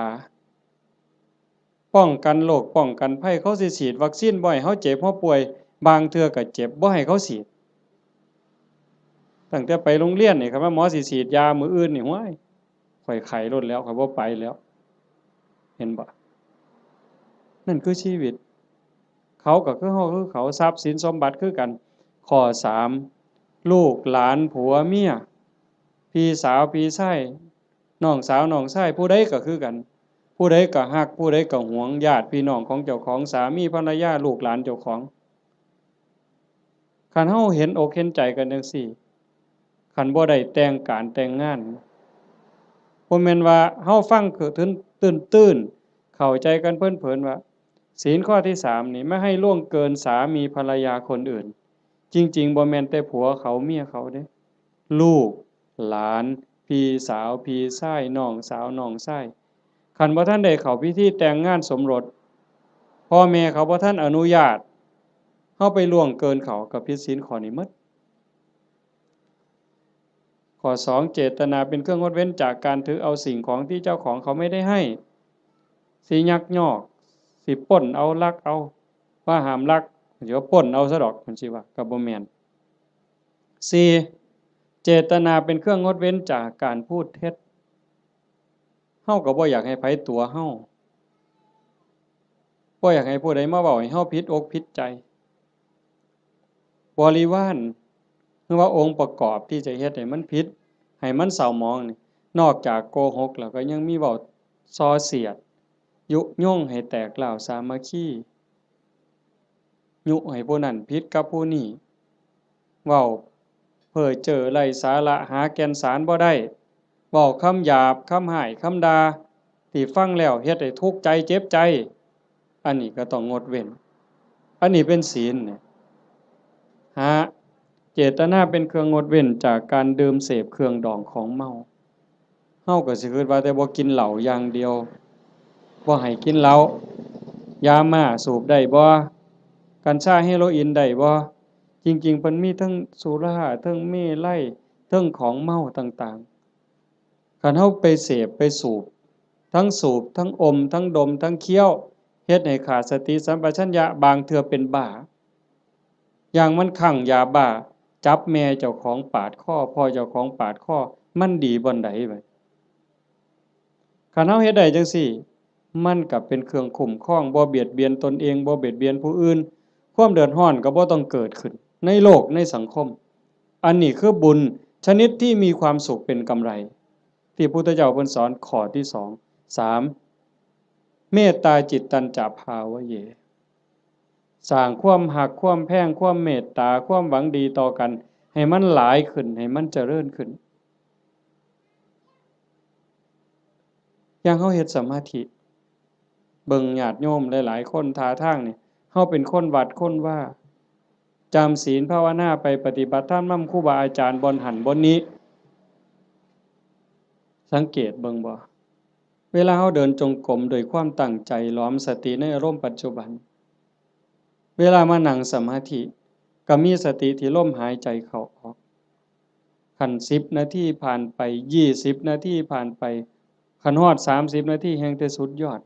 ป้องกันโรคป้องกันภัย เขาสิฉีดวัคซีนบ่ให้เฮาเจ็บเฮาป่วย บางเทื่อก็เจ็บบ่ให้เขาฉีด ตั้งแต่ไปโรงเรียนนี่ คันว่าหมอสิฉีดยามื้ออื่นนี่ ห้วย ข้อยไข้โลดแล้ว ข้อยบ่ไปแล้ว เห็นบ่ นั่นคือชีวิต เขาก็คือเฮาคือเขา ทรัพย์สินสมบัติคือกัน ข้อสาม ลูกหลานผัวเมีย พี่สาวพี่ชาย น้องสาวน้องชาย ผู้ใดก็คือกัน ผู้ใดก็ฮัก ผู้ใดก็หวง ญาติพี่น้องของเจ้าของ สามีภรรยา ลูกหลานเจ้าของ คันเฮาเห็นอกเห็นใจกันจั่งซี้ คันบ่ได้แต่งการแต่งงาน บ่แม่นว่าเฮาฟังคือตื้นๆ เข้าใจกันเพลินๆ ว่า ศีลข้อที่สามนี่ ไม่ให้ล่วงเกินสามีภรรยาคนอื่น จริงๆ บ่แม่นแต่ผัวเขาเมียเขาเด้ ลูก หลาน พี่สาว พี่ชาย น้องสาว น้องชาย คันบ่ทันได้เข้าพิธีแต่งงานสมรส พ่อแม่เขาบ่ทันอนุญาต เฮาไปล่วงเกินเขา ก็ผิดศีลข้อนี้หมด ข้อสอง เจตนาเป็นเครื่องงดเว้นจากการถือเอาสิ่งของที่เจ้าของเขาไม่ได้ให้ สิยักยอก สิปล้นเอา ลักเอา ว่าห้ามลัก สิว่าปล้นเอาซะดอก จั่งซี้ว่า ก็บ่แม่น สี่ เจตนาเป็นเครื่องงดเว้นจากการพูดเท็จ เฮาก็บ่อยากให้ไผตั๋วเฮา บ่อยากให้ผู้ใดมาเว้าให้เฮาผิดอกผิดใจ บริวาร หรือว่าองค์ประกอบที่จะเฮ็ดให้มันผิด ให้มันเศร้าหมองนี่ นอกจากโกหกแล้วก็ยังมีเว้าส่อเสียด ยุยงให้แตกร้าวสามัคคี ยุให้ผู้นั้นผิดกับผู้นี้ เว้าเพ้อเจ้อไร้สาระ หาแก่นสารบ่ได้ เว้าคำหยาบ คำฮ้าย คำด่า ที่ฟังแล้วเฮ็ดให้ทุกข์ใจ เจ็บใจ อันนี้ก็ต้องงดเว้น อันนี้เป็นศีลเนี่ย ห้า เจตนาเป็นเครื่องงดเว้นจากการดื่มเสพเครื่องดองของเมา เฮาก็สิคิดว่าแต่บ่กินเหล้าอย่างเดียว บ่ให้กินเหล้า ยาม่าสูบได้บ่ กัญชาเฮโรอีนได้บ่ จริงๆ เพิ่นมีทั้งสุรา ทั้งเมรัย ทั้งของเมาต่างๆ คันเฮาไปเสพไปสูบ ทั้งสูบ ทั้งอม ทั้งดม ทั้งเคี้ยว เฮ็ดให้ขาดสติสัมปชัญญะ บางเทื่อเป็นบ้า อย่างมันคลั่งยาบ้า จับแม่เจ้าของปาดคอ พ่อเจ้าของปาดคอ มันดีบ่อนใดบัด คันเฮาเฮ็ดได้จั่งซี้ มันก็เป็นเครื่องคุ้มครอง บ่เบียดเบียนตนเอง บ่เบียดเบียนผู้อื่น ความเดือดร้อนก็บ่ต้องเกิดขึ้น ในโลก ในสังคม อันนี้คือบุญชนิดที่มีความสุขเป็นกำไร ที่พุทธเจ้าเพิ่นสอนข้อที่สอง สาม เมตตาจิตตัญจะภาวะเย สร้างความฮัก ความแพง ความเมตตา ความหวังดีต่อกัน ให้มันหลายขึ้น ให้มันเจริญขึ้น อย่างเฮาเฮ็ดสมาธิ เบิ่งญาติโยมหลายๆ คนท่าทางนี่ เฮาเป็นคนวัดคนวา จำศีลภาวนาไป ปฏิบัติธรรมนำครูบาอาจารย์บ่อนหั้นบ่อนนี้ สังเกตเบิ่งบ่ เวลาเราเดินจงกรมโดยความตั้งใจ หลอมสติในอารมณ์ปัจจุบัน เวลามานั่งสมาธิ ก็มีสติที่ลมหายใจเข้าออก คันสิบนาทีผ่านไป ยี่สิบนาทีผ่านไป คันฮอดสามสิบนาทีแฮ่งแต่สุดยอด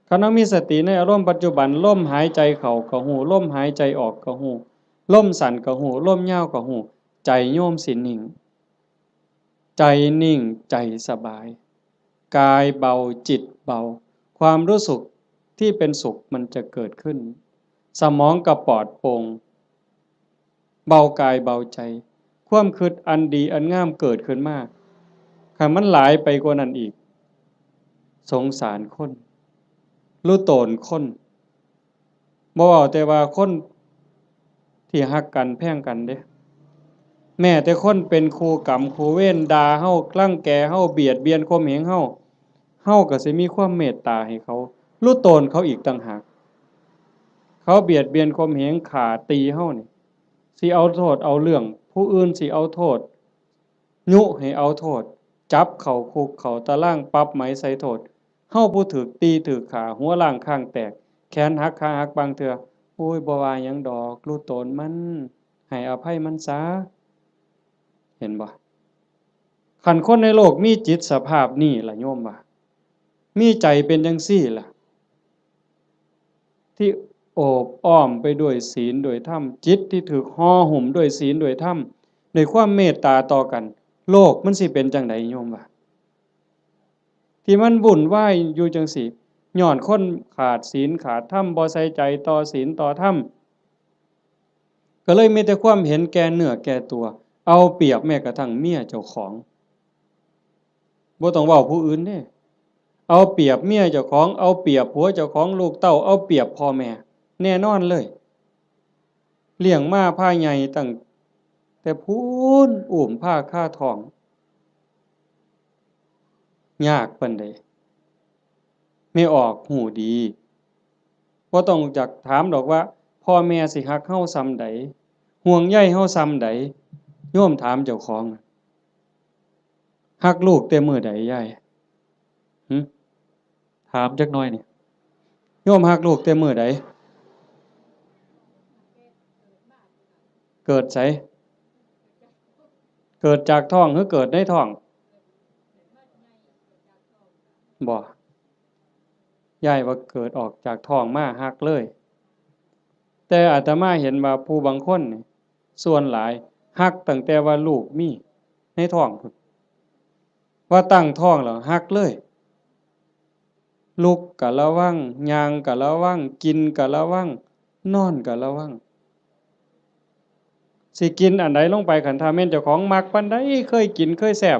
คันเรามีสติในอารมณ์ปัจจุบัน ลมหายใจเข้าก็ฮู้ ลมหายใจออกก็ฮู้ ลมสั้นก็ฮู้ ลมยาวก็ฮู้ ใจโยมสินิ่ง ใจนิ่ง ใจสบาย กายเบา จิตเบา ความรู้สึกที่เป็นสุขมันจะเกิดขึ้น สมองก็ปลอดโปร่ง เบากายเบาใจ ความคิดอันดีอันงามเกิดขึ้นมา คันมันหลายไปกว่านั้นอีก สงสารคน รู้ตนคน บ่เว้าแต่ว่าคนที่ฮักกันแพงกันเด้ แม้แต่คนเป็นคู่กรรมคู่เวร ด่าเฮา รังแกเฮา เบียดเบียนข่มเหงเฮา เฮาก็สิมีความเมตตาให้เขา รู้ตนเขาอีกต่างหาก เขาเบียดเบียนข่มเหง ฆ่าตีเฮานี่ สิเอาโทษเอาเรื่อง ผู้อื่นสิเอาโทษ ยุให้เอาโทษ จับเข้าคุกเข้าตาราง ปรับไหมใส่โทษ เฮาผู้ถูกตีถูกฆ่า หัวล้างคางแตก แขนหักขาหักบางเทื่อ โอ้ย บ่ว่าหยังดอก รู้ตนมัน ให้อภัยมันซะ เห็นบ่ คันคนในโลกมีจิตสภาพนี้ล่ะโยมว่า มีใจเป็นจังซี่ล่ะ ที่โอบอ้อมไปด้วยศีลด้วยธรรม จิตที่ถูกห่อหุ้มด้วยศีลด้วยธรรม ด้วยความเมตตาต่อกัน โลกมันสิเป็นจังใดโยมว่า ที่มันวุ่นวายอยู่จังซี่ ย้อนคนขาดศีลขาดธรรม บ่ใส่ใจต่อศีลต่อธรรม ก็เลยมีแต่ความเห็นแก่เนื้อแก่ตัว เอาเปรียบแม้กระทั่งเมียเจ้าของ บ่ต้องเว้าผู้อื่นเด้ เอาเปรียบเมียเจ้าของ เอาเปรียบผัวเจ้าของ ลูกเต้า เอาเปรียบพ่อแม่ แน่นอนเลย เลี้ยงมาพาใหญ่ตั้งแต่พู้น อุ้มพาคาท้อง ยากปานใด แม่ออกฮู้ดี บ่ต้องจักถามดอกว่า พ่อแม่สิฮักเฮาส่ำใด ห่วงใยเฮาส่ำใด โยมถามเจ้าของ ฮักลูกแต่มื้อใดยาย หึ ถามจักหน่อยนี่ โยมฮักลูกแต่มื้อใด เกิดไส เกิดจากท้องหรือเกิดในท้อง บ่ ยายว่าเกิดออกจากท้องมาฮักเลย แต่อาตมาเห็นว่าผู้บางคนนี่ ส่วนหลายฮักตั้งแต่ว่าลูกมีในท้องพุ้น ว่าตั้งท้องแล้วฮักเลย ลุกก็ระวัง ย่างก็ระวัง กินก็ระวัง นอนก็ระวัง สิกินอันใดลงไป คันถ้าแม่นเจ้าของมักปานใด เคยกินเคยแซ่บ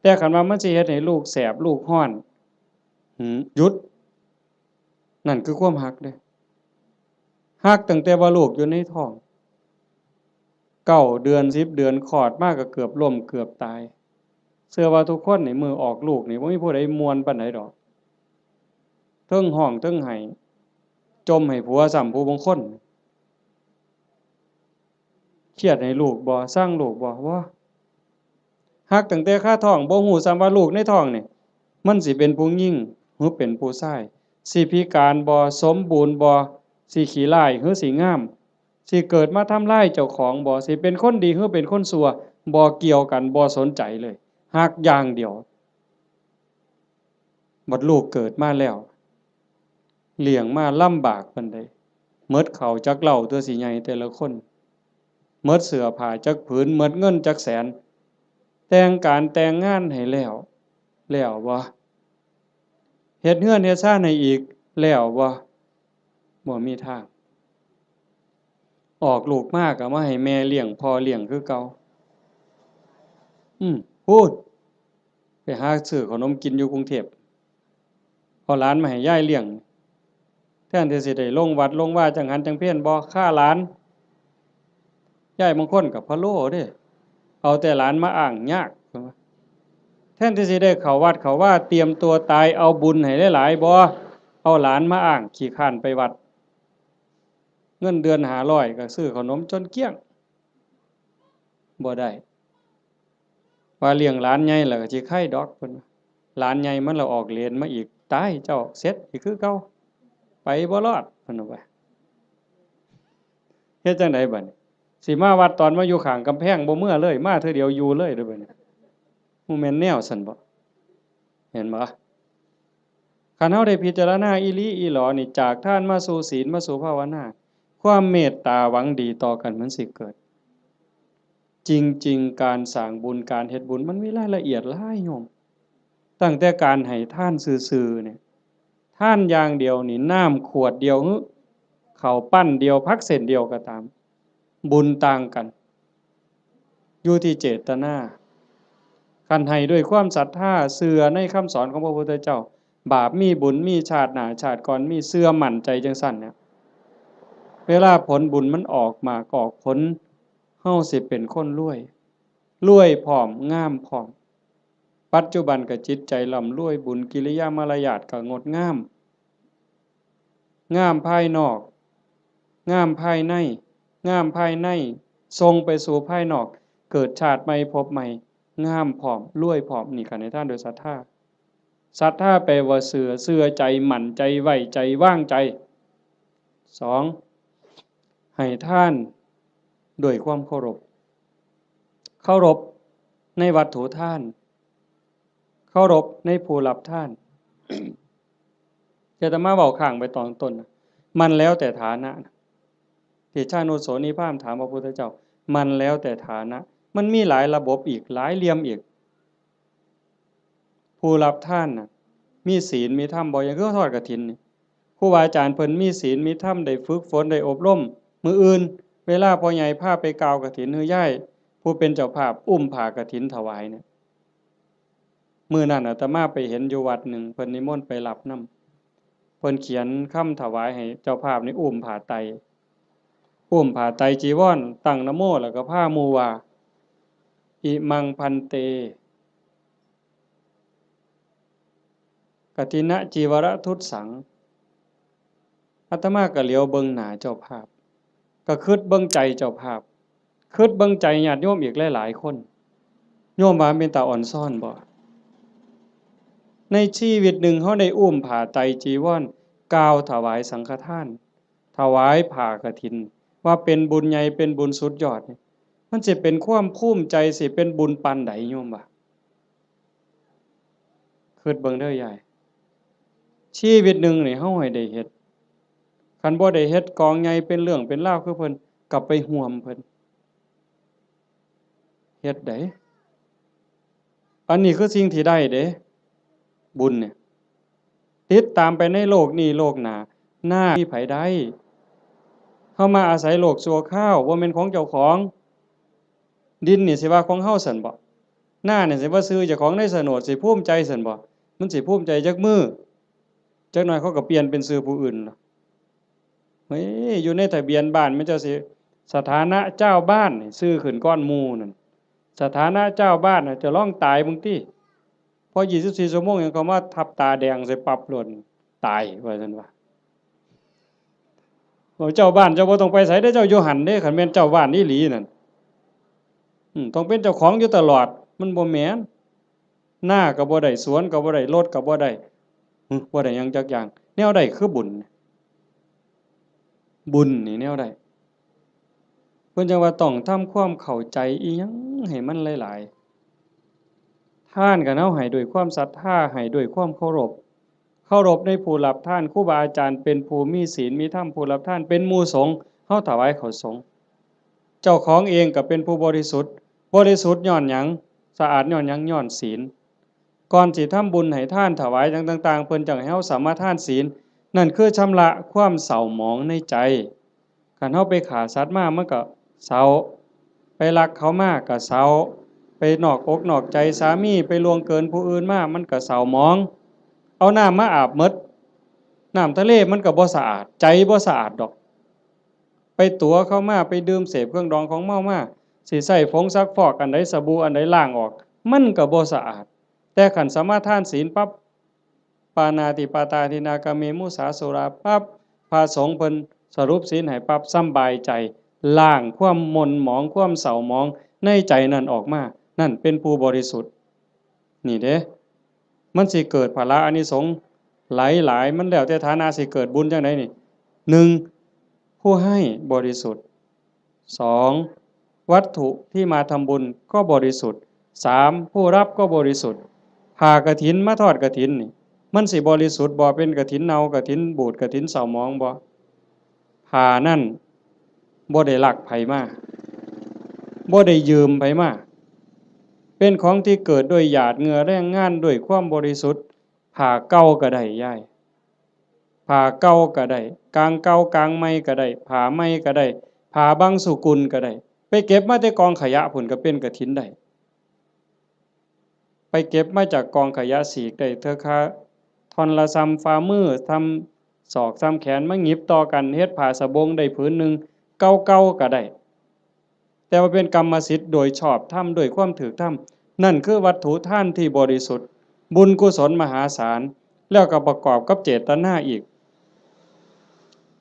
แต่คันว่ามันสิเฮ็ดให้ลูกแสบลูกร้อน หืม หยุด นั่นคือความฮักเด้ ฮักตั้งแต่ว่าลูกอยู่ในท้อง เก้าเดือน สิบเดือน คลอดมาก็เกือบล้มเกือบตาย เชื่อว่าทุกคนนี่มื้อออกลูกนี่บ่มีผู้ใดม่วนปานใดดอก เทิงฮ้องเทิงไห้ จ่มให้ผัวซ้ำผู้บางคน เครียดให้ลูกบ่ ซังลูกบ่ บ่ ฮักตั้งแต่คาท้อง บ่ฮู้ซ้ำว่าลูกในท้องนี่ มันสิเป็นผู้หญิงหรือเป็นผู้ชาย สิพิการบ่ สมบูรณ์บ่ สิขี้ร้ายหรือสิงาม สิเกิดมาทำลายเจ้าของบ่ สิเป็นคนดีหรือเป็นคนชั่ว บ่เกี่ยวกัน บ่สนใจเลย ฮักอย่างเดียว บัดลูกเกิดมาแล้ว เลี้ยงมาลำบากปานใด หมดข้าวจักเล่าตัวสิใหญ่แต่ละคน หมดเสื้อผ้าจักผืน หมดเงินจักแสน แต่งการแต่งงานให้แล้ว แล้วบ่ เฮ็ดเฮือนเฮ็ดซานให้อีก แล้วบ่ บ่มีทาง ออกลูกมาก็มาให้แม่เลี้ยงพ่อเลี้ยงคือเก่า อืม พู้น ไปหาซื้อขนมกินอยู่กรุงเทพฯ เอาหลานมาให้ยายเลี้ยง แทนที่สิได้ลงวัดลงวาจังหันจังเพลบ่ ฆ่าหลาน ยายบางคนก็พะโล้เด้ เอาแต่หลานมาอ้างยาก แทนที่สิได้เข้าวัดเข้าวา เตรียมตัวตาย เอาบุญให้หลายๆ บ่ เอาหลานมาอ้าง ขี้คร้านไปวัด เงินเดือนห้าร้อยก็ซื้อขนมจนเกลี้ยง บ่ได้ ว่าเลี้ยงหลานใหญ่แล้วก็สิไคดอกเพิ่นว่า หลานใหญ่มันละออกเลนมาอีก ตายเจ้า เสร็จอีกคือเก่า ไปบ่รอดเพิ่นว่า เฮ็ดจั่งใดบัดนี้ สิมาวัดตอนมาอยู่ข้างกำแพงบ่เมือเลย มาเทื่อเดียวอยู่เลยเด้อบัดนี้ บ่แม่นแนวซั่นบ่ เห็นบ่ คันเฮาได้พิจารณาอีหลีอีหลอนี่ จากทานมาสู่ศีล มาสู่ภาวนา ความเมตตาหวังดีต่อกันมันสิเกิด จริงๆ การสร้างบุญ การเฮ็ดบุญ มันมีรายละเอียดหลายโยม ตั้งแต่การให้ทานซื่อๆ เนี่ย ทานอย่างเดียวนี่ น้ำขวดเดียว หรือข้าวปั้นเดียว ผักเส้นเดียวก็ตาม บุญต่างกัน อยู่ที่เจตนา คันให้ด้วยความศรัทธา เชื่อในคำสอนของพระพุทธเจ้า บาปมีบุญมี ชาติหน้าชาติก่อนมี เชื่อมั่นใจจั่งซั่นเนี่ย เวลาผลบุญมันออกหมากออกผล เฮาสิเป็นคนรวย รวยพร้อม งามพร้อม ปัจจุบันก็จิตใจร่ำรวย บุญกิริยามารยาทก็งดงาม งามภายนอก งามภายใน งามภายใน ส่งไปสู่ภายนอก เกิดชาติใหม่ภพใหม่ งามพร้อม รวยพร้อม นี่ก็ให้ทานโดยศรัทธา ศรัทธาแปลว่าเชื่อ เชื่อใจ มั่นใจ ไว้ใจ วางใจ สอง ให้ทานด้วยความเคารพ เคารพในวัตถุทาน เคารพในผู้รับทาน อาตมาเว้าค้างไปตอนต้นนะ มันแล้วแต่ฐานะนะ เตชะโนโสนีพราหมณ์ถามพระพุทธเจ้า มันแล้วแต่ฐานะ มันมีหลายระบบอีก หลายเหลี่ยมอีก ผู้รับทานน่ะ มีศีลมีธรรมบ่ อย่างคือทอดกฐินนี่ ครูบาอาจารย์เพิ่นมีศีลมีธรรม ได้ฝึกฝน ได้อบรม มื้ออื่น เวลาพ่อใหญ่พาไปกล่าวกฐิน หรือยายผู้เป็นเจ้าภาพอุ้มผ้ากฐินถวายเนี่ย มื้อนั้นอาตมาไปเห็นอยู่วัดหนึ่ง เพิ่นนิมนต์ไปรับนำ เพิ่นเขียนคำถวายให้เจ้าภาพนี่อุ้มผ้าไตร อุ้มผ้าไตรจีวร ตั้งนะโม แล้วก็พาหมู่ว่า อิมัง ภันเต กฐินจีวรทุสสัง อาตมาก็เหลียวเบิ่งหน้าเจ้าภาพ ก็คิดเบิ่งใจเจ้าภาพ คิดเบิ่งใจญาติโยมอีกหลายๆ คน โยมว่าเป็นตาอ่อนซ้อนบ่ ในชีวิตหนึ่งเฮาได้อุ้มผ้าไตรจีวร กล่าวถวายสังฆทาน ถวายผ้ากฐิน ว่าเป็นบุญใหญ่ เป็นบุญสุดยอดนี่ มันสิเป็นความภูมิใจ สิเป็นบุญปานใด โยมว่า คิดเบิ่งเด้อยาย ชีวิตหนึ่งนี่เฮาให้ได้เฮ็ด คันบ่ได้เฮ็ดกองใหญ่เป็นเรื่องเป็นราวคือเพิ่น ก็ไปห่วมเพิ่น เฮ็ดได้ อันนี้คือสิ่งที่ได้เด้ บุญเนี่ย ติดตามไปในโลกนี้โลกหน้า นามีไผได้ เฮามาอาศัยโลกชั่วคราว บ่แม่นของเจ้าของ ดินนี่สิว่าของเฮาซั่นบ่ นานี่สิว่าชื่อเจ้าของในโฉนด สิภูมิใจซั่นบ่ มันสิภูมิใจจักมื้อ จักหน่อยเขาก็เปลี่ยนเป็นชื่อผู้อื่นล่ะ เฮ้ย อยู่ในทะเบียนบ้านมันเจ้าสิ สถานะเจ้าบ้านนี่ชื่อขึ้นก่อนหมู่นั่น สถานะเจ้าบ้านน่ะ เจ้าลองตายเบิ่งติ พอยี่สิบสี่ชั่วโมงหยังเขามาทับตาแดงใส่ปั๊บโลด ตายว่าซั่นว่า โอ้ เจ้าบ้านเจ้าบ่ต้องไปไสเด้อ เจ้าอยู่หั่นเด้ คันแม่นเจ้าบ้านอีหลีนั่น อืม ต้องเป็นเจ้าของอยู่ตลอด มันบ่แม่น นาก็บ่ได้ สวนก็บ่ได้ รถก็บ่ได้ หึ บ่ได้หยังจักอย่าง แนวใดคือบุญ บุญนี่แนวใด เพิ่นจั่งว่าต้องทำความเข้าใจอีหยังให้มันหลายๆ ทานก็เฮาให้ด้วยความศรัทธา ให้ด้วยความเคารพ เคารพในผู้รับทาน ครูบาอาจารย์เป็นผู้มีศีลมีธรรม ผู้รับทานเป็นหมู่สงฆ์ เฮาถวายข้าวสงฆ์ เจ้าของเองก็เป็นผู้บริสุทธิ์ บริสุทธิ์ย้อนหยัง สะอาดย้อนหยัง ย้อนศีล ก่อนสิทำบุญให้ทานถวายหยังต่างๆ เพิ่นจั่งให้เฮาสมาทานศีล นั่นคือชำระความเศร้าหมองในใจ คันเฮาไปฆ่าสัตว์มามันก็เศร้า ไปลักเขามาก็เศร้า ไปนอกอกนอกใจสามี ไปล่วงเกินผู้อื่นมา มันก็เศร้าหมอง เอาน้ำมาอาบหมด น้ำทะเลมันก็บ่สะอาด ใจบ่สะอาดดอก ไปตั๋วเขามา ไปดื่มเสพเครื่องดองของเมามา สิใช้ผงซักฟอกอันใด สบู่อันใดล้างออก มันก็บ่สะอาด แต่คันสมาทานศีลปั๊บ ปาณาติปาตาทินนา กาเม มุสา สุรา ปั๊บ พระสงฆ์เพิ่นสรุปศีลให้ปั๊บ สำบายใจ ล้างความหม่นหมอง ความเศร้าหมองในใจนั่นออกมา นั่นเป็นผู้บริสุทธิ์ นี่เด้ มันสิเกิดผละอานิสงส์หลายๆ มันแล้วแต่ฐานะสิเกิดบุญจั่งใดนี่ หนึ่ง ผู้ให้บริสุทธิ์ สอง วัตถุที่มาทำบุญก็บริสุทธิ์ สาม ผู้รับก็บริสุทธิ์ ผ้ากฐินมาทอดกฐินนี่ มันสิบริสุทธิ์บ่ เป็นกฐินเน่ากฐินบูดกฐินเศร้าหมองบ่ ผ้านั่นบ่ได้ลักไผมา บ่ได้ยืมไผมา เป็นของที่เกิดด้วยหยาดเหงื่อแรงงานด้วยความบริสุทธิ์ ผ้าเก่าก็ได้ยาย ผ้าเก่าก็ได้ กางเก่ากางใหม่ก็ได้ ผ้าใหม่ก็ได้ ผ้าบางสุกุลก็ได้ ไปเก็บมาแต่กองขยะพุ้นก็เป็นกฐินได้ ไปเก็บมาจากกองขยะ สีกได้เทื่อคาท่อนละส่ำฝ่ามือ ส่ำศอก ส่ำแขน มาหยิบต่อกันเฮ็ดผ้าสบงได้ผืนหนึ่ง เก่าๆก็ได้ แต่ว่าเป็นกรรมสิทธิ์โดยชอบธรรม ด้วยความถูกธรรม นั่นคือวัตถุทานที่บริสุทธิ์ บุญกุศลมหาศาล แล้วก็ประกอบกับเจตนาอีก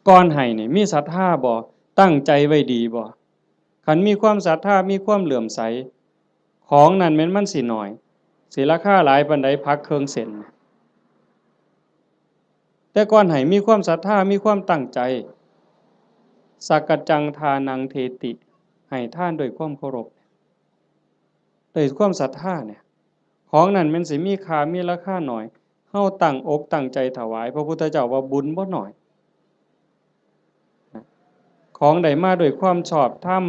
ก่อนให้นี่มีศรัทธาบ่ ตั้งใจไว้ดีบ่ คันมีความศรัทธา มีความเลื่อมใส ของนั่นแม่นมันสิน้อย สิราคาหลายปานใด ผักเครื่องเส้น แต่ก่อนให้มีความศรัทธา มีความตั้งใจ สักกัจจังทานังเทติ ให้ทานด้วยความเคารพ ด้วยความศรัทธาเนี่ย ของนั่นแม่นสิมีค่า มีราคาน้อย เฮาตั้งอกตั้งใจถวาย พระพุทธเจ้าว่าบุญบ่น้อย ของได้มาด้วยความชอบธรรม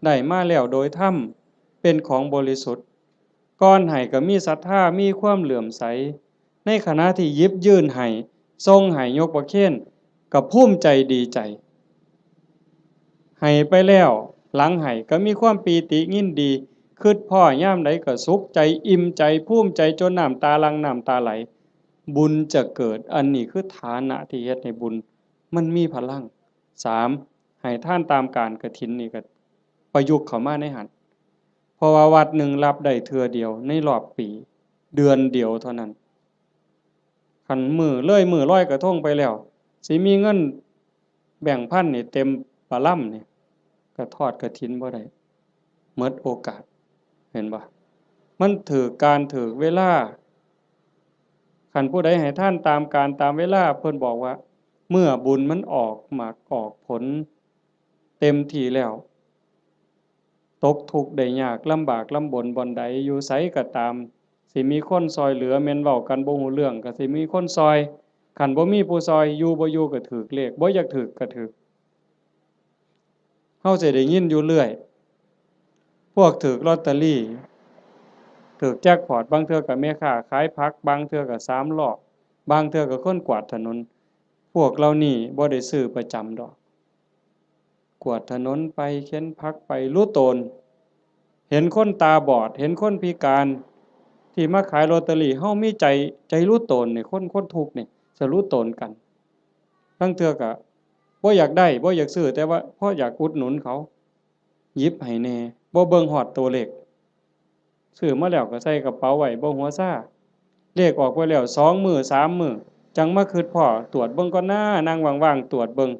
ได้มาแล้วโดยธรรม เป็นของบริสุทธิ์ ก่อนให้ก็มีศรัทธา มีความเลื่อมใส ในขณะที่หยิบยื่นให้ ส่งให้ ยกประเคน ก็ภูมิใจดีใจ ให้ไปแล้ว หลังให้ก็มีความปีติยินดี คิดพ้อยามใดก็สุขใจ อิ่มใจ ภูมิใจ จนน้ำตาหลั่ง น้ำตาไหล บุญจะเกิด อันนี้คือฐานะที่เฮ็ดให้บุญมันมีพลัง สาม ให้ทานตามกาลกฐินนี่ก็ประยุกต์เข้ามาในหั้น เพราะว่าวัดหนึ่งรับได้เทื่อเดียวในรอบปี เดือนเดียวเท่านั้น คันมื้อ เลยมื้อลอยกระทงไปแล้ว สิมีเงินแบงค์พันนี่เต็มปะลำนี่ ก็ทอดกฐินบ่ได้ หมดโอกาส เห็นบ่ มันถืกกาลถืกเวลา คันผู้ใดให้ทานตามกาลตามเวลา เพิ่นบอกว่า เมื่อบุญมันออกหมากออกผลเต็มที่แล้ว ตกทุกข์ได้ยาก ลำบากลำบนบ่อนใด อยู่ไสก็ตาม สิมีคนซ่อยเหลือ แม่นเว้ากันบ่ฮู้เรื่อง ก็สิมีคนซ่อย คันบ่มีผู้ซ่อย อยู่บ่อยู่ก็ถืกเลข บ่อยากถืกก็ถืก เฮาสิได้ยินอยู่เรื่อย พวกถืกลอตเตอรี่ ถืกแจ็คพอต บางเทื่อก็แม่ค้าขายผัก บางเทื่อก็สามล้อ บางเทื่อก็คนกวาดถนน พวกเหล่านี้บ่ได้ซื้อประจำดอก กวาดถนนไป เข็นผักไป หลู่ตน เห็นคนตาบอด เห็นคนพิการ ที่มาขายลอตเตอรี่ เฮามีใจ ใจหลู่ตนนี่ คน คนทุกข์นี่ จะหลู่ตนกัน ลางเทื่อก็บ่อยากได้ บ่อยากซื้อ แต่ว่าพออยากอุดหนุนเขา หยิบให้แหน่ บ่เบิ่งฮอดตัวเลข ซื้อมาแล้วก็ใส่กระเป๋าไว้ บ่หัวซา เลขออกไปแล้ว สองมื้อ สามมื้อ จั่งมาคิดพ้อ ตรวจเบิ่งก่อนนะ นั่งว่างๆ ตรวจเบิ่ง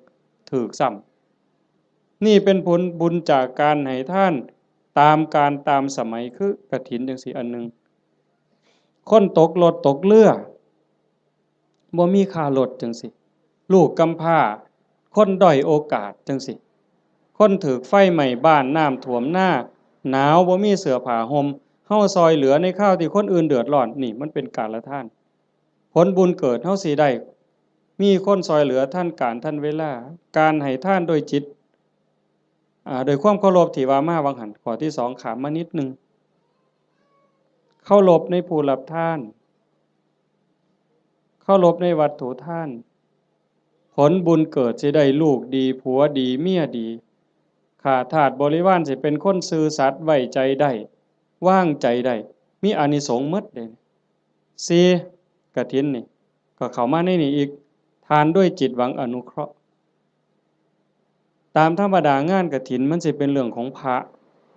ถืกซ้ำ นี่เป็นผลบุญจากการให้ทานตามกาลตามสมัย คือกฐินจั่งซี้อันหนึ่ง คนตกรถตกเรือ บ่มีค่ารถจั่งซี้ ลูกกำพร้า คนด้อยโอกาสจั่งซี้ คนถืกไฟไหม้บ้าน น้ำท่วมนา หนาว บ่มีเสื้อผ้าห่ม เฮาซ่อยเหลือในคราวที่คนอื่นเดือดร้อน นี่มันเป็นกาลทาน ผลบุญเกิดเฮาสิได้ มีคนซ่อยเหลือทันกาลทันเวลา การให้ทานโดยจิต อ่า โดยความเคารพที่ว่ามาหว่างหั้น ข้อที่สองข้ามมานิดหนึ่ง เคารพในผู้รับทาน เคารพในวัตถุทาน ผลบุญเกิดสิได้ลูกดี ผัวดี เมียดี ข้าทาสบริวารสิเป็นคนซื่อสัตย์ ไว้ใจได้ วางใจได้ มีอานิสงส์หมดเด้ สี่ กฐินนี่ ก็เข้ามาในนี่อีก ทานด้วยจิตหวังอนุเคราะห์ ตามธรรมดางานกฐินมันสิเป็นเรื่องของพระ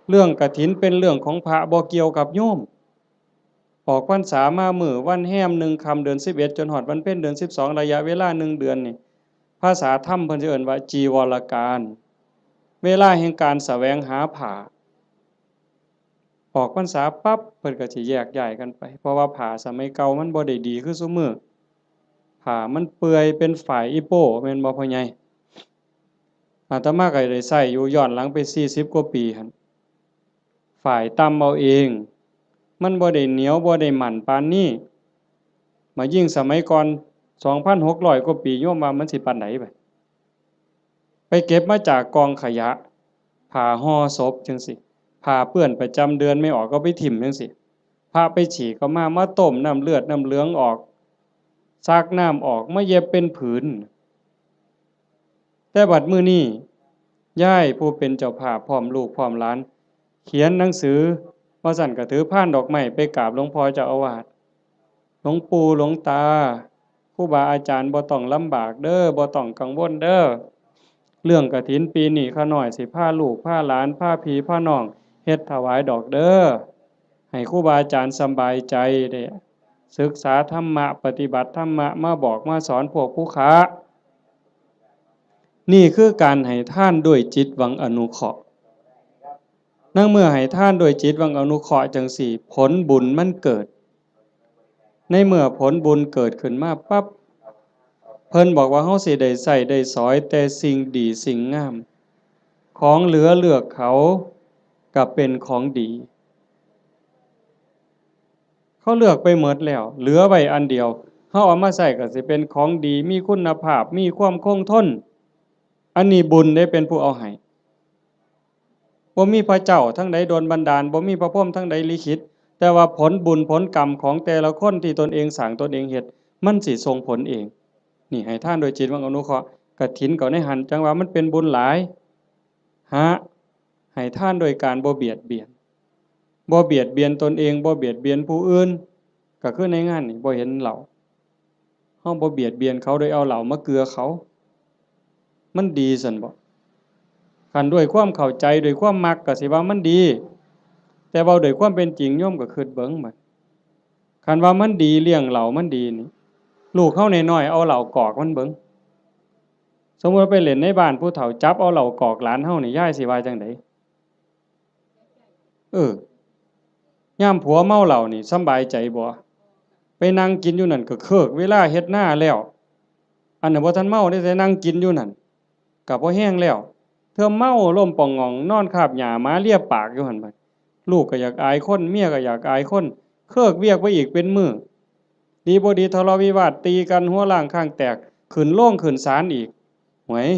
เรื่องกฐินเป็นเรื่องของพระ บ่เกี่ยวกับโยม ออกพรรษามามื้อวันแฮมหนึ่งค่ำเดือนสิบเอ็ด จนฮอดวันเพ็ญเดือนสิบสอง ระยะเวลาหนึ่งเดือนนี่ ภาษาธรรมเพิ่นสิเอิ้นว่าจีวรกาล เวลาแห่งการแสวงหาผ้า ออกพรรษาปั๊บเพิ่นก็สิแยกย้ายกันไป เพราะว่าผ้าสมัยเก่ามันบ่ได้ดีคือซุมื้อ ผ้ามันเปื่อยเป็นฝ้ายอีโป้ แม่นบ่พ่อใหญ่? อาตมาก็ได้ใช้อยู่ย้อนหลังไปสี่สิบกว่าปีหั่น ฝ้ายตำเอาเอง มันบ่ได้เหนียวบ่ได้มั่นปานนี้ มายิ่งสมัยก่อน สองพันหกร้อยกว่าปี โยมว่ามันสิปานใดบัด ไปเก็บมาจากกองขยะ ผ้าห่อศพจั่งซี้ ผ้าเปื้อนประจำเดือนไม่ออกก็ไปถิ่มจั่งซี้ พระไปฉี่ก็มา มาต้มน้ำเลือดน้ำเหลืองออก ซักน้ำออก มาเย็บเป็นผืน แต่บัดมื้อนี้ ยายผู้เป็นเจ้าภาพพร้อมลูกพร้อมหลาน เขียนหนังสือ ว่าซั่นก็ถือพานดอกไม้ไปกราบหลวงพ่อเจ้าอาวาส หลวงปู่หลวงตา ครูบาอาจารย์บ่ต้องลำบากเด้อ บ่ต้องกังวลเด้อ เรื่องกฐินปีนี้ข้าน้อยสิพาลูกพาหลานพาพี่พาน้องเฮ็ดถวายดอกเด้อ ให้ครูบาอาจารย์สำบายใจ ได้ศึกษาธรรมะ ปฏิบัติธรรมะ มาบอกมาสอนพวกผู้ค้า นี่คือการให้ทานด้วยจิตหวังอนุเคราะห์ ในเมื่อให้ทานด้วยจิตหวังอนุเคราะห์จั่งซี้ ผลบุญมันเกิด ในเมื่อผลบุญเกิดขึ้นมาปั๊บ เพิ่นบอกว่าเฮาสิได้ใช้ได้สอยแต่สิ่งดีสิ่งงาม ของเหลือเลือกเขาก็เป็นของดี เขาเลือกไปหมดแล้ว เหลือไว้อันเดียว เฮาเอามาใช้ก็สิเป็นของดี มีคุณภาพ มีความคงทน อันนี้บุญเด้เป็นผู้เอาให้ บ่มีพระเจ้าทางใดดลบันดาล บ่มีพระพรหมทางใดลิขิต แต่ว่าผลบุญผลกรรมของแต่ละคนที่ตนเองสร้างตนเองเฮ็ด มันสิส่งผลเอง นี่ให้ทานโดยจิตหวังอนุเคราะห์ กฐินก็ในหั้น จั่งว่ามันเป็นบุญหลาย หา ให้ทานโดยการบ่เบียดเบียน บ่เบียดเบียนตนเอง บ่เบียดเบียนผู้อื่น ก็คือในงานนี่บ่เห็นเหล้า เฮาบ่เบียดเบียนเขาโดยเอาเหล้ามาเกลือเขา มันดีซั่นบ่ คันด้วยความเข้าใจ ด้วยความมักก็สิว่ามันดี แต่เว้าด้วยความเป็นจริง โยมก็คิดเบิ่งบัด คันว่ามันดี เลี้ยงเหล้ามันดีนี่ ลูกเฮาน้อยๆ เอาเหล้ากอกมันเบิ่ง สมมุติว่าไปเล่นในบ้านผู้เฒ่า จับเอาเหล้ากอกหลานเฮานี่ ยายสิว่าจั่งใด? เออ ยามผัวเมาเหล้านี่สำบายใจบ่? ไปนั่งกินอยู่นั่นก็เคิกเวลาเฮ็ดนาแล้ว อันนั้นบ่ทันเมาเด้ แต่นั่งกินอยู่นั่น ก็พอแฮงแล้ว เทื่อเมาล้มป่องหง่อง นอนคาบหญ้าหมาเลียปากอยู่หั่นบัด ลูกก็อยากอายคน เมียก็อยากอายคน เคิกเวียกไปอีกเป็นมื้อ ดีบ่ดีทะเลาะวิวาทตีกัน หัวล้างข้างแตก ขึ้นโรงขึ้นศาลอีก หวย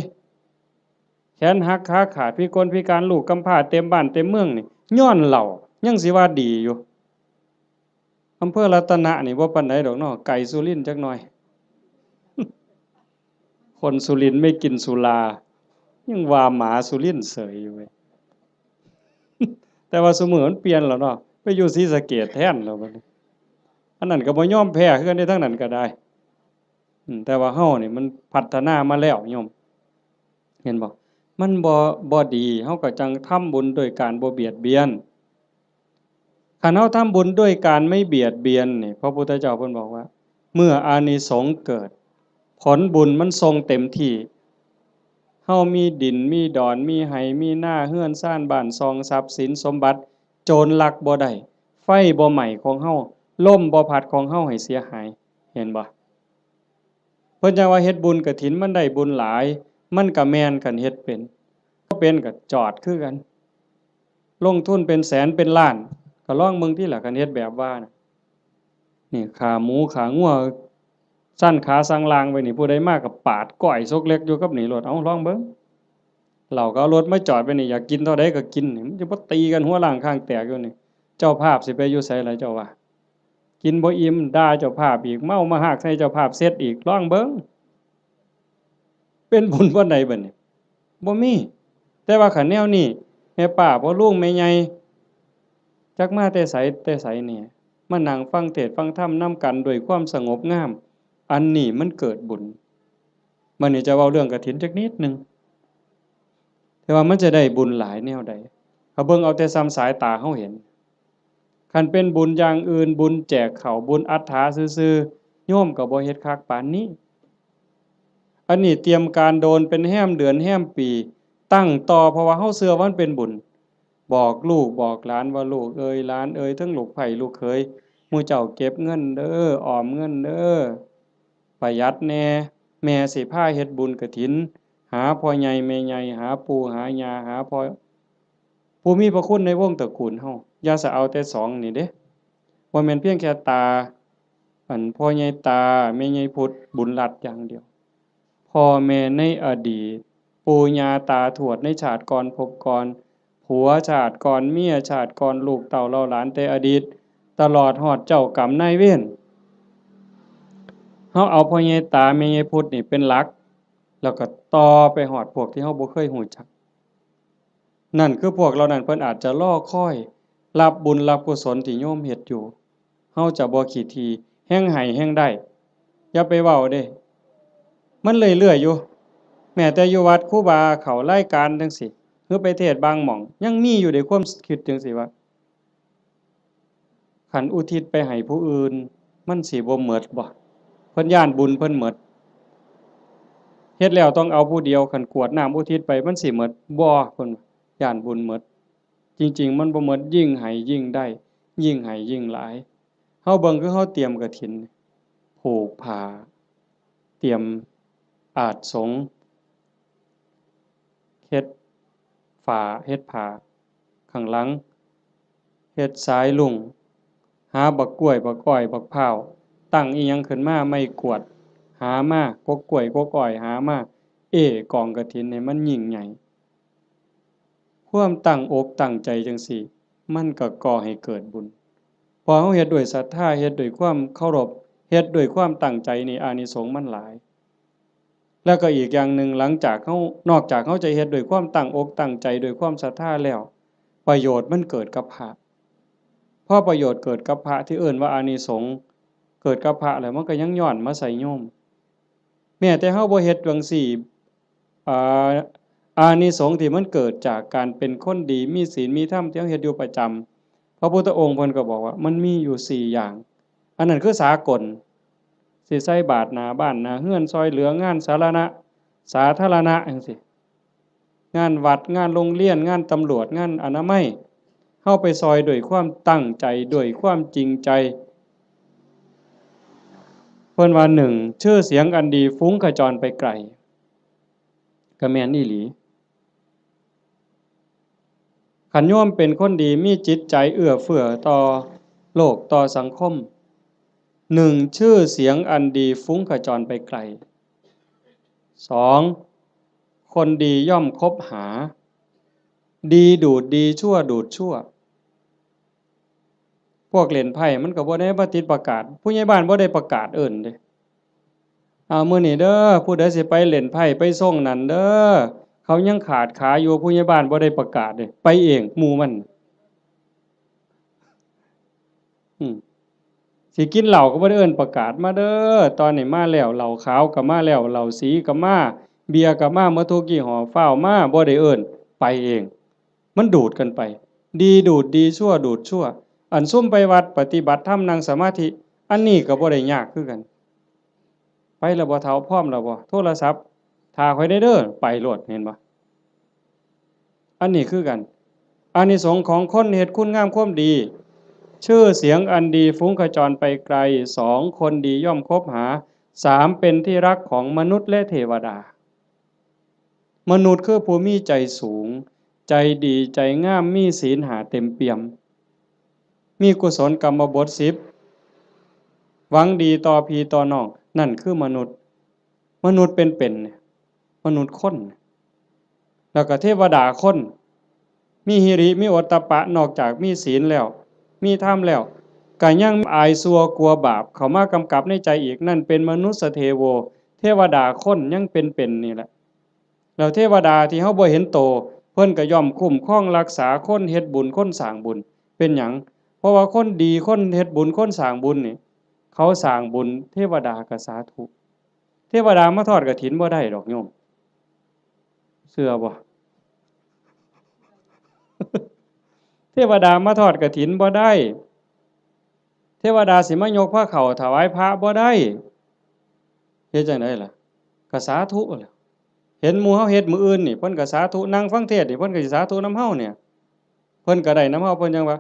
แขนหักขาขาด พิกลพิการ ลูกกำพร้าเต็มบ้านเต็มเมืองนี่ ย้อนเหล้า ยังสิว่าดีอยู่ อำเภอรัตนะนี่บ่ปานใดดอกเนาะ ไกลสุรินทร์จักหน่อย คนสุรินทร์ไม่กินสุรา ยังว่าหมาสุรินทร์เสยอยู่เว้ย แต่ว่าซุมื้อมันเปลี่ยนแล้วเนาะ ไปอยู่ศรีสะเกษแทนแล้วบัดนี้ อันนั้นก็บ่ยอมแพ้คือกันเด้ ทางนั้นก็ได้ อืม แต่ว่าเฮานี่มันพัฒนามาแล้วโยม เห็นบ่ มันบ่ บ่ดี เฮาก็จั่งทำบุญโดยการบ่เบียดเบียน คันเฮาทำบุญด้วยการไม่เบียดเบียนนี่ พระพุทธเจ้าเพิ่นบอกว่า เมื่ออานิสงส์เกิด ผลบุญมันส่งเต็มที่ เฮามีดิน มีดอน มีไฮ่ มีนา เฮือนซาน บ้านช่อง ทรัพย์สินสมบัติ โจรลักบ่ได้ ไฟบ่ไหม้ของเฮา ลมบ่พัดของเฮาให้เสียหาย เห็นบ่ เพิ่นจั่งว่าเฮ็ดบุญกฐินมันได้บุญหลาย มันก็แม่นคันเฮ็ดเป็น บ่เป็นก็จอดคือกัน ลงทุนเป็นแสนเป็นล้าน ก็ลองเบิ่งติล่ะ คันเฮ็ดแบบว่าน่ะ นี่ขาหมูขางัว สั่นขาสั่งลางไว้นี่ ผู้ใดมาก็ปาดก้อยซกเล็กอยู่กับนี่โลด เอ้า ลองเบิ่ง เหล้าก็เอารถมาจอดไว้นี่ อยากกินเท่าใดก็กินนี่ มันจะบ่ตีกันหัวล้างข้างแตกอยู่นี่ เจ้าภาพสิไปอยู่ไสล่ะเจ้าว่า กินบ่อิ่ม ด่าเจ้าภาพอีก เมามาฮากใส่เจ้าภาพเสร็จอีก ลองเบิ่ง เป็นบุญปานใดบัดนี้ บ่มี แต่ว่าคันแนวนี้ แม่ป้าพ่อลุงแม่ใหญ่ จักมาแต่ไสแต่ไสแหน่ มานั่งฟังเทศน์ฟังธรรมนำกันด้วยความสงบงาม อันนี้มันเกิดบุญ บัดนี้จะเว้าเรื่องกฐินจักนิดหนึ่ง แต่ว่ามันจะได้บุญหลายแนวใด เฮาเบิ่งเอาแต่ส่ำสายตาเฮาเห็น คันเป็นบุญอย่างอื่น บุญแจกข้าว บุญอัฏฐาซื่อๆ โยมก็บ่เฮ็ดคักปานนี้ อันนี้เตรียมการโดนเป็นแฮมเดือนแฮมปี ตั้งต่อ เพราะว่าเฮาเชื่อว่ามันเป็นบุญ บอกลูกบอกหลานว่า ลูกเอยหลานเอย ทั้งลูกใภ้ลูกเขย หมู่เจ้าเก็บเงินเด้อ ออมเงินเด้อ ประหยัดแหน่ แม่สิพาเฮ็ดบุญกฐิน หาพ่อใหญ่แม่ใหญ่ หาปู่หาย่า หาพ่อ ผู้มีพระคุณในวงตระกูลเฮา อย่าสะเอาแต่สองนี่เด้ บ่แม่นเพียงแค่ตา อันพ่อใหญ่ตา แม่ใหญ่พุทธ บุญรัตน์อย่างเดียว พ่อแม่ในอดีต ปู่ย่าตาทวดในชาติก่อนภพก่อน ผัวชาติก่อน เมียชาติก่อน ลูกเต้าเหล่าหลานแต่อดีต ตลอดฮอดเจ้ากรรมนายเวร เฮาเอาพ่อใหญ่ตา แม่ใหญ่พุทธนี่เป็นหลัก แล้วก็ต่อไปฮอดพวกที่เฮาบ่เคยฮู้จัก นั่นคือพวกเหล่านั้นเพิ่นอาจจะรอคอยรับบุญรับกุศลที่โยมเฮ็ดอยู่ เฮาจะบ่ขี้ถี่ แฮ่งให้แฮ่งได้ อย่าไปเว้าเด้ มันเรื่อยๆอยู่ แม้แต่อยู่วัดครูบาเข้ารายการจั่งซี้ หรือไปเทศน์บางหม่อง ยังมีอยู่เด้ความคิดจั่งซี้ว่า คันอุทิศไปให้ผู้อื่น มันสิบ่หมดบ่ เพิ่นย้านบุญเพิ่นหมด เฮ็ดแล้วต้องเอาผู้เดียว คันกรวดน้ำอุทิศไป มันสิหมดบ่ เพิ่นย้านบุญหมด จริงๆ มันบ่หมด ยิ่งให้ยิ่งได้ ยิ่งให้ยิ่งหลาย เฮาเบิ่งคือเฮาเตรียมกฐิน ผูกผ้า เตรียมอาสน์สงฆ์ เฮ็ดฝา เฮ็ดผ้า ข้างหลัง เฮ็ดสายลุง หาบักกล้วย บักอ้อย บักพร้าว ตั้งอิหยังขึ้นมา ไม้กวาด หามา กกกล้วย กกอ้อย หามา เอ้กองกฐินให้มันยิ่งใหญ่ ความตั้งอกตั้งใจจั่งซี้ มันก็ก่อให้เกิดบุญ พอเฮาเฮ็ดด้วยศรัทธา เฮ็ดด้วยความเคารพ เฮ็ดด้วยความตั้งใจนี่ อานิสงส์มันหลาย แล้วก็อีกอย่างหนึ่ง หลังจากเฮา นอกจากเฮาจะเฮ็ดด้วยความตั้งอกตั้งใจ ด้วยความศรัทธาแล้ว ประโยชน์มันเกิดกับพระ พอประโยชน์เกิดกับพระ ที่เอิ้นว่าอานิสงส์เกิดกับพระแล้ว มันก็ยังย้อนมาใส่โยม แม้แต่เฮาบ่เฮ็ดจั่งซี้ อ่า อานิสงส์ที่มันเกิดจากการเป็นคนดี มีศีล มีธรรม ที่เฮาเฮ็ดอยู่ประจำ พระพุทธองค์เพิ่นก็บอกว่ามันมีอยู่สี่อย่าง อันนั้นคือสากล สิใส่บาตรหน้าบ้านหน้าเฮือน ซ่อยเหลืองานสาธารณะ สาธารณะจั่งซี้ งานวัด งานโรงเรียน งานตำรวจ งานอนามัย เฮาไปซ่อยด้วยความตั้งใจ ด้วยความจริงใจ เพิ่นว่า หนึ่ง ชื่อเสียงอันดีฟุ้งขจรไปไกล ก็แม่นอีหลี คันโยมเป็นคนดี มีจิตใจเอื้อเฟื้อต่อโลก ต่อสังคม หนึ่ง ชื่อเสียงอันดีฟุ้งขจรไปไกล สอง คนดีย่อมคบหา ดีดูดดี ชั่วดูดชั่ว พวกเล่นไพ่มันก็บ่ได้มาติดประกาศ ผู้ใหญ่บ้านบ่ได้ประกาศเอิ้นเด้ เอามื้อนี้เด้อ ผู้ใดสิไปเล่นไพ่ไปซ่งนั่นเด้อ เขายังขาดขาอยู่ ผู้ใหญ่บ้านบ่ได้ประกาศเด้ ไปเองหมู่มัน อืม สิกินเหล้าก็บ่ได้เอิ้นประกาศ มาเด้อ ตอนนี้มาแล้ว เหล้าขาวก็มาแล้ว เหล้าสีก็มา เบียร์ก็มา หมดทุกยี่ห้อ ฟ้าวมา บ่ได้เอิ้น ไปเอง มันดูดกันไป ดีดูดดี ชั่วดูดชั่ว อันซุมไปวัดปฏิบัติธรรมนั่งสมาธิ อันนี้ก็บ่ได้ยากคือกัน ไปแล้วบ่เฒ่า พร้อมแล้วบ่ โทรศัพท์ ถ้าข้อยแหน่เด้อ ไปโลด เห็นบ่ อันนี้คือกัน อานิสงส์ของคนเฮ็ดคุณงามความดี ชื่อเสียงอันดีฟุ้งขจรไปไกล สอง คนดีย่อมคบหา สาม เป็นที่รักของมนุษย์และเทวดา มนุษย์คือผู้มีใจสูง ใจดี ใจงาม มีศีลห้าเต็มเปี่ยม มีกุศลกรรมบทสิบ หวังดีต่อพี่ต่อน้อง นั่นคือมนุษย์ มนุษย์เป็นๆ เนี่ย มนุษย์คน แล้วก็เทวดาคน มีหิริ มีโอตตัปปะ นอกจากมีศีลแล้ว มีธรรมแล้ว ก็ยังอายชั่วกลัวบาปเข้ามากำกับในใจอีก นั่นเป็นมนุสสเทโว เทวดาคนยังเป็นๆ นี่แหละ แล้วเทวดาที่เฮาบ่เห็นโต เพิ่นก็ย่อมคุ้มครองรักษาคนเฮ็ดบุญ คนสร้างบุญ เป็นหยัง เพราะว่าคนดี คนเฮ็ดบุญ คนสร้างบุญนี่ เขาสร้างบุญ เทวดาก็สาธุ เทวดามาทอดกฐินบ่ได้ดอกโยม เชื่อบ่ เทวดามาทอดกฐินบ่ได้ เทวดาสิมายกพาเข้าถวายพระบ่ได้ เฮ็ดจั่งใดล่ะ ก็สาธุแหละ เห็นหมู่เฮาเฮ็ดมื้ออื่นนี่ เพิ่นก็สาธุ นั่งฟังเทศน์นี่ เพิ่นก็สิสาธุนำเฮาเนี่ย เพิ่น พิ่นก็ได้นำเฮา เพิ่นจั่งว่า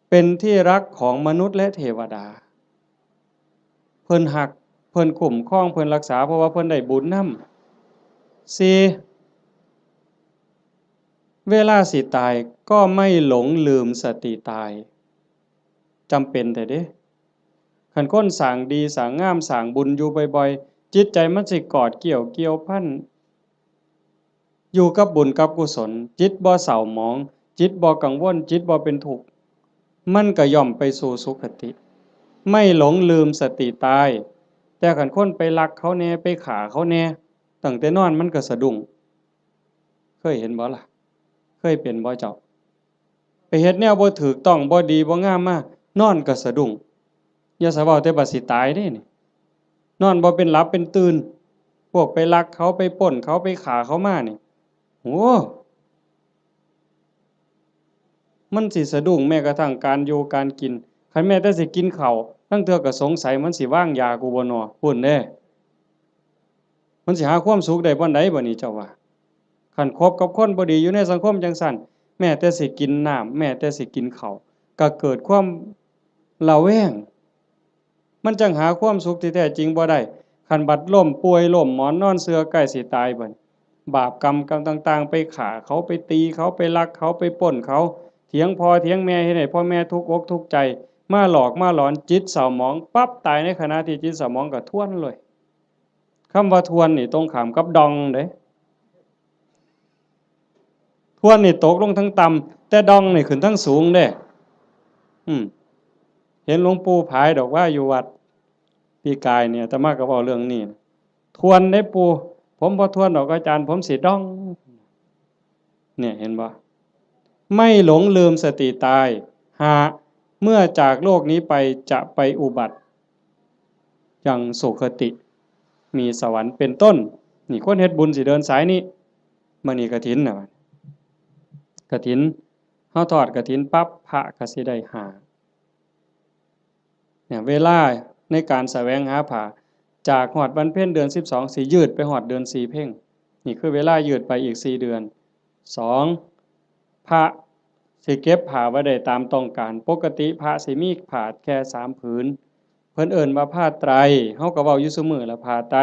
เป็นที่รักของมนุษย์และเทวดา เพิ่นฮัก เพิ่นคุ้มครอง เพิ่นรักษา เพราะว่าเพิ่นได้บุญนำ สี่ เวลาสิตายก็ไม่หลงลืมสติตาย จำเป็นแท้เด้ คันคนสร้างดีสร้างงามสร้างบุญอยู่บ่อยๆ จิตใจมันสิกอดเกี่ยวเกี่ยวพัน อยู่กับบุญกับกุศล จิตบ่เศร้าหมอง จิตบ่กังวล จิตบ่เป็นทุกข์ มันก็ย่อมไปสู่สุคติ ไม่หลงลืมสติตาย แต่คันคนไปลักเขาแหน่ ไปฆ่าเขาแหน่ ตั้งแต่นอนมันก็สะดุ้ง เคยเห็นบ่ล่ะ เคยเป็นบ่เจ้า ไปเฮ็ดแนวบ่ถูกต้อง บ่ดีบ่งามมา นอนก็สะดุ้ง อย่าสะเว้าแต่บัดสิตายเด้นี่ นอนบ่เป็นหลับเป็นตื่น พวกไปลักเขา ไปปล้นเขา ไปฆ่าเขามานี่ โอ้ มันสิสะดุ้งแม้กระทั่งการอยู่การกิน คันแม้แต่สิกินข้าว ลางเทื่อก็สงสัยมันสิวางยากูบ่น้อ พู้นเด้ มันสิหาความสุขได้บ่อนใดบ่นี่เจ้าว่า คันคบกับคนบ่ดีอยู่ในสังคมจั่งซั้น แม้แต่สิกินน้ำ แม้แต่สิกินข้าว ก็เกิดความระแวง มันจั่งหาความสุขที่แท้จริงบ่ได้ คันบัดล้มป่วยล้มหมอนนอนเสื่อใกล้สิตายบัด บาปกรรมกรรมต่างๆ ไปฆ่าเขา ไปตีเขา ไปลักเขา ไปปล้นเขา เถียงพ่อเถียงแม่ เฮ็ดให้พ่อแม่ทุกข์อกทุกข์ใจ มาหลอกมาหลอน จิตเศร้าหมองปั๊บ ตายในขณะที่จิตเศร้าหมองก็ทวนเลย คำว่าทวนนี่ตรงข้ามกับด่องเด้ ทวนนี่ตกลงทางต่ำ แต่ด่องนี่ขึ้นทางสูงเด้ อืม เห็นหลวงปู่ผายดอกว่าอยู่วัด ปีกายเนี่ย อาตมาก็เว้าเรื่องนี้ ทวนเด้ปู่ ผมบ่ทวนดอกอาจารย์ ผมสิด่อง เนี่ย เห็นบ่ ไม่หลงลืมสติตาย ห้า เมื่อจากโลกนี้ไปจะไปอุบัติ ยังสุคติ มีสวรรค์เป็นต้น นี่คนเฮ็ดบุญสิเดินสายนี้ มื้อนี้กฐินน่ะ กฐิน เฮาทอดกฐินปั๊บ พระก็สิได้ห้า เนี่ย เวลาในการแสวงหาผ้า จากฮอดวันเพ็ญเดือนสิบสอง สิยืดไปฮอดเดือนสี่เพ็ญ นี่คือเวลายืดไปอีกสี่เดือน สอง พระสิเก็บผ้าไว้ได้ตามต้องการ ปกติพระสิมีผ้าแค่สามผืน เพิ่นเอิ้นว่าผ้าไตร เฮาก็เว้าอยู่ซุมื้อละ ผ้าไตร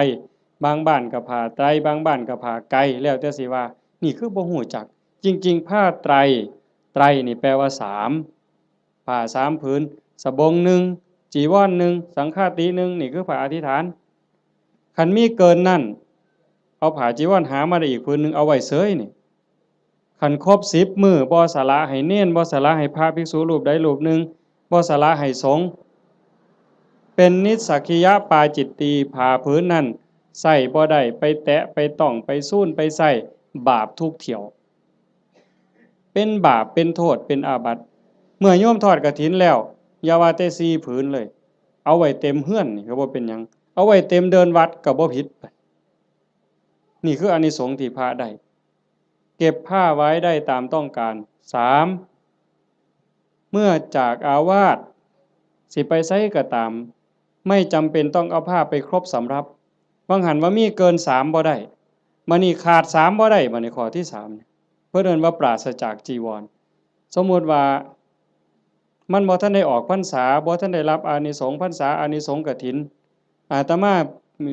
บางบ้านก็ผ้าไตร บางบ้านก็ผ้าไก แล้วแต่สิว่า นี่คือบ่ฮู้จัก จริงๆ ผ้าไตร ไตรนี่แปลว่าสาม ผ้าสามผืน สบงหนึ่ง จีวรหนึ่ง สังฆาติหนึ่ง นี่คือผ้าอธิษฐาน คันมีเกินนั้น เอาผ้าจีวรหามาได้อีกผืนหนึ่ง เอาไว้เสยนี่ คันครบสิบมื้อ บ่สละให้เณร บ่สละให้พระภิกษุรูปใดรูปหนึ่ง บ่สละให้สงฆ์ เป็นนิสสักขิยปาจิตตี ผ้าผืนนั้นใส่บ่ได้ ไปแตะ ไปต้อง ไปซูน ไปใส่ บาปทุกเที่ยว เป็นบาป เป็นโทษ เป็นอาบัติ เมื่อโยมทอดกฐินแล้ว อย่าว่าแต่สี่ผืนเลย เอาไว้เต็มเฮือนนี่ก็บ่เป็นหยัง เอาไว้เต็มเดินวัดก็บ่ผิด นี่คืออานิสงส์ที่พระได้ เก็บผ้าไว้ได้ตามต้องการ สาม เมื่อจากอาวาส สิไปไสก็ตาม ไม่จำเป็นต้องเอาผ้าไปครบสำรับ วังหันว่ามีเกินสามบ่ได้ บัดนี้ขาดสามบ่ได้ บัดนี้ข้อที่สามเนี่ย เพิ่นเอิ้นว่าปราศจากจีวร สมมุติว่า มันบ่ทันได้ออกพรรษา บ่ทันได้รับอานิสงส์พรรษา อานิสงส์กฐิน อาตมา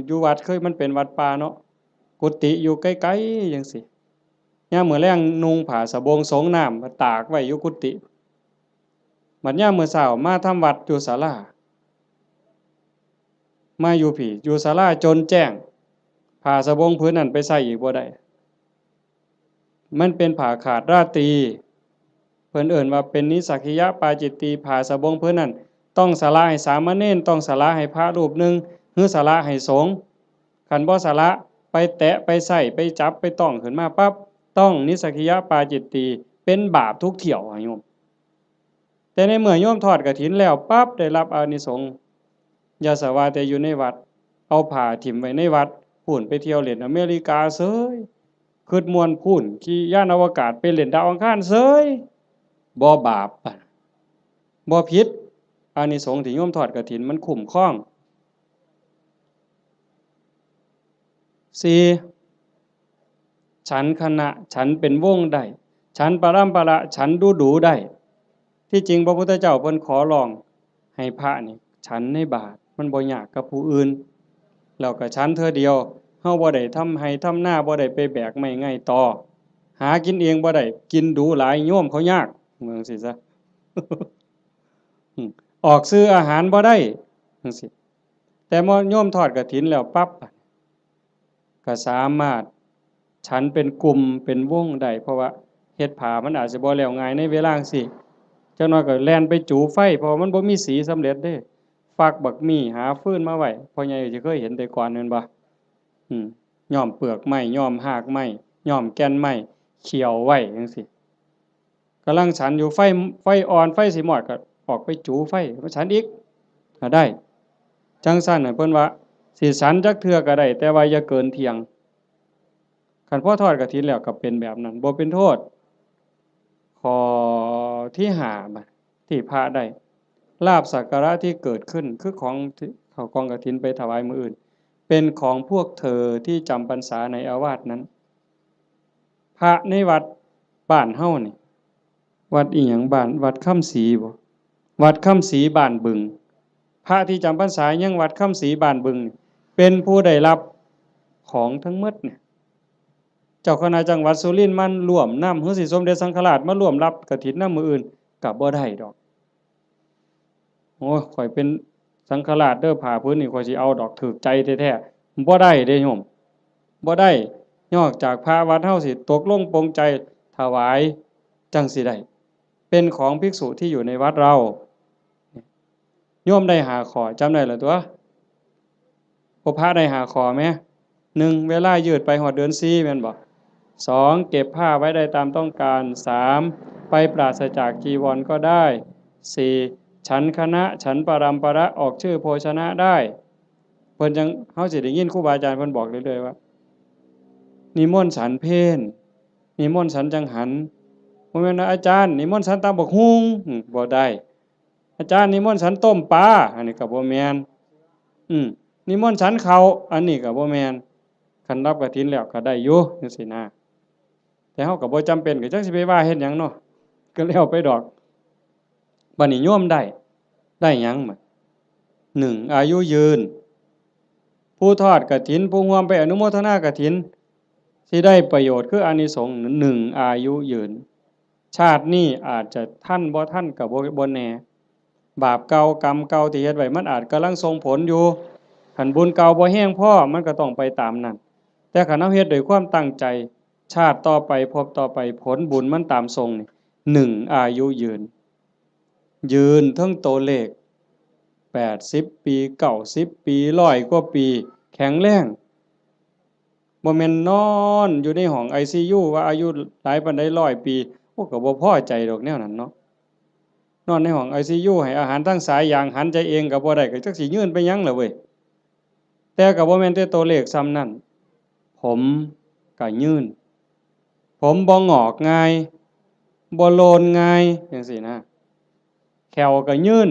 อยู่วัด เคยมันเป็นวัดป่าเนาะ กุฏิอยู่ไกลๆจั่งซี้ ยามมื้อแลงนุ่งผ้าสบงสงน้ำมาตากไว้อยู่กุฏิ บัดยามมื้อเช้ามาทำวัดอยู่ศาลา มาอยู่พี้ อยู่ศาลาจนแจ้ง ผ้าสบงผืนนั้นไปใส่อีกบ่ได้ มันเป็นผ้าขาดราตรี เพิ่นเอิ้นว่าเป็นนิสสักขิยปาจิตตี ผ้าสบงผืนนั้น ต้องสละให้สามเณร ต้องสละให้พระรูปหนึ่ง หรือสละให้สงฆ์ คันบ่สละ ไปแตะ ไปใส่ ไปจับ ไปต้องขึ้นมาปั๊บ ต้องนิสสักขิยปาจิตตี เป็นบาปทุกเที่ยวอะโยม แต่ในเมื่อโยมทอดกฐินแล้วปั๊บ ได้รับอานิสงส์ อย่าสะว่าแต่อยู่ในวัด เอาผ้าถิ่มไว้ในวัด พู้นไปเที่ยวเล่นอเมริกาเสย คิดม่วนพู้น ขี่ยานอวกาศไปเล่นดาวอังคารเสย บ่บาป บ่ผิด อานิสงส์ที่โยมทอดกฐินมันคุ้มครอง สี่ ฉันคณะ ฉันเป็นวงได้ ฉันปรัมปรา ฉันดูดูได้ ที่จริงพระพุทธเจ้าเพิ่นขอร้องให้พระนี่ฉันในบาตร มันบ่ยากกับผู้อื่น แล้วก็ฉันเทื่อเดียว เฮาบ่ได้ทำไฮ่ทำนา บ่ได้ไปแบกไม้ไงตอ หากินเองบ่ได้ กินดูหลายโยมเขายาก ว่าจั่งซี้ซะ อืม ออกซื้ออาหารบ่ได้ จั่งซี้ แต่พอโยมทอดกฐินแล้วปั๊บ ก็สามารถฉันเป็นกลุ่มเป็นวงได้ เพราะว่าเฮ็ดผ้ามันอาจสิบ่แล้วง่ายในเวลาจั่งซี้ จักหน่อยก็แล่นไปจูไฟ เพราะว่ามันบ่มีสีสำเร็จเด้ ฟักบักมี่ หาฟืนมาไว้ พ่อใหญ่สิเคยเห็นแต่ก่อนแม่นบ่ อืม ย้อมเปลือกไม้ ย้อมฮากไม้ ย้อมแก่นไม้ เคี่ยวไว้จั่งซี้ กำลังฉันอยู่ ไฟ ไฟอ่อน ไฟสิมอด ก็ออกไปจูไฟมาฉันอีก ก็ได้ จั่งซั้นน่ะ เพิ่นว่าสิฉันจักเทื่อก็ได้ แต่ว่าอย่าเกินเที่ยง คันพอทอดกฐินแล้วก็เป็นแบบนั้น บ่เป็นโทษ ข้อที่ห้า บัด ที่พระได้ ลาภสักการะที่เกิดขึ้น คือของที่เข้ากองกฐินไปถวายมื้ออื่น เป็นของพวกเธอที่จำพรรษาในอาวาสนั้น พระในวัดบ้านเฮานี่ วัดอิหยัง บ้าน วัดคำศรีบ่ วัดคำศรีบ้านบึง พระที่จำพรรษายังวัดคำศรีบ้านบึงนี่ เป็นผู้ได้รับของทั้งหมดเนี่ย เจ้าคณะจังหวัดสุรินทร์มาร่วมนำ หรือสิสมเด็จสังฆราชมาร่วมรับกฐินนำมื้ออื่น ก็บ่ได้ดอก โอ้ย ข้อยเป็นสังฆราชเด้อ ผ้าผืนนี้ข้อยสิเอาดอก ถูกใจแท้ๆ บ่ได้เด้โยม บ่ได้ นอกจากพระวัดเฮาสิตกลงปลงใจถวาย จั่งสิได้ เป็นของภิกษุที่อยู่ในวัดเรา โยมได้ห้าข้อ จำได้แล้วตั๊ว พวกพระได้ห้าข้อแหม หนึ่ง เวลายืดไปฮอดเดือนสี่ แม่นบ่ สอง เก็บผ้าไว้ได้ตามต้องการ สาม ไปปราศจากจีวรก็ได้ สี่ ฉันคณะ ฉันปรัมประ ออกชื่อโภชนะได้ เพิ่นจั่ง เฮาสิได้ยินครูบาอาจารย์เพิ่นบอกเรื่อยๆว่า นิมนต์ฉันเพล นิมนต์ฉันจังหัน บ่แม่นว่า อาจารย์ นิมนต์ฉันตำบักหุ่ง อืม บ่ได้ อาจารย์นิมนต์ฉันต้มปลา อันนี้ก็บ่แม่น อืม นิมนต์ฉันข้าว อันนี้ก็บ่แม่น คันรับกฐินแล้วก็ได้อยู่จั่งซี้นะ แต่เฮาก็บ่จำเป็น ก็จักสิไปว่าเฮ็ดหยังเนาะ ก็แล้วไปดอก บัดนี้โยมได้ ได้หยังบัด หนึ่ง อายุยืน ผู้ทอดกฐิน ผู้ร่วมไปอนุโมทนากฐิน สิได้ประโยชน์คืออานิสงส์ หนึ่ง อายุยืน ชาตินี้อาจจะทันบ่ทันก็บ่ บ่แน่ บาปเก่ากรรมเก่าที่เฮ็ดไว้มันอาจกำลังส่งผลอยู่ คันบุญเก่าบ่แฮงพอมันก็ต้องไปตามนั้น แต่คันเฮาเฮ็ดด้วยความตั้งใจ ชาติต่อไปภพต่อไปผลบุญมันตามส่งนี่ หนึ่ง อายุยืน ยืนเทิงตัวเลข แปดสิบปี เก้าสิบปี ร้อยกว่าปี แข็งแรง บ่แม่นนอนอยู่ในห้องไอซียู ว่าอายุหลายปานใด ร้อยปี โอ้ ก็บ่พอใจดอกแนวนั้นเนาะ นอนในห้องไอซียู ให้อาหารทางสายยาง หันใจเองก็บ่ได้ ก็จักสิยืนไปหยังล่ะเว้ย แต่ก็บ่แม่นแต่ตัวเลขส่ำนั้น ผมก็ยืน ผมบ่งอกง่าย บ่โลนง่าย จั่งซี้นะ แข้วก็ยืน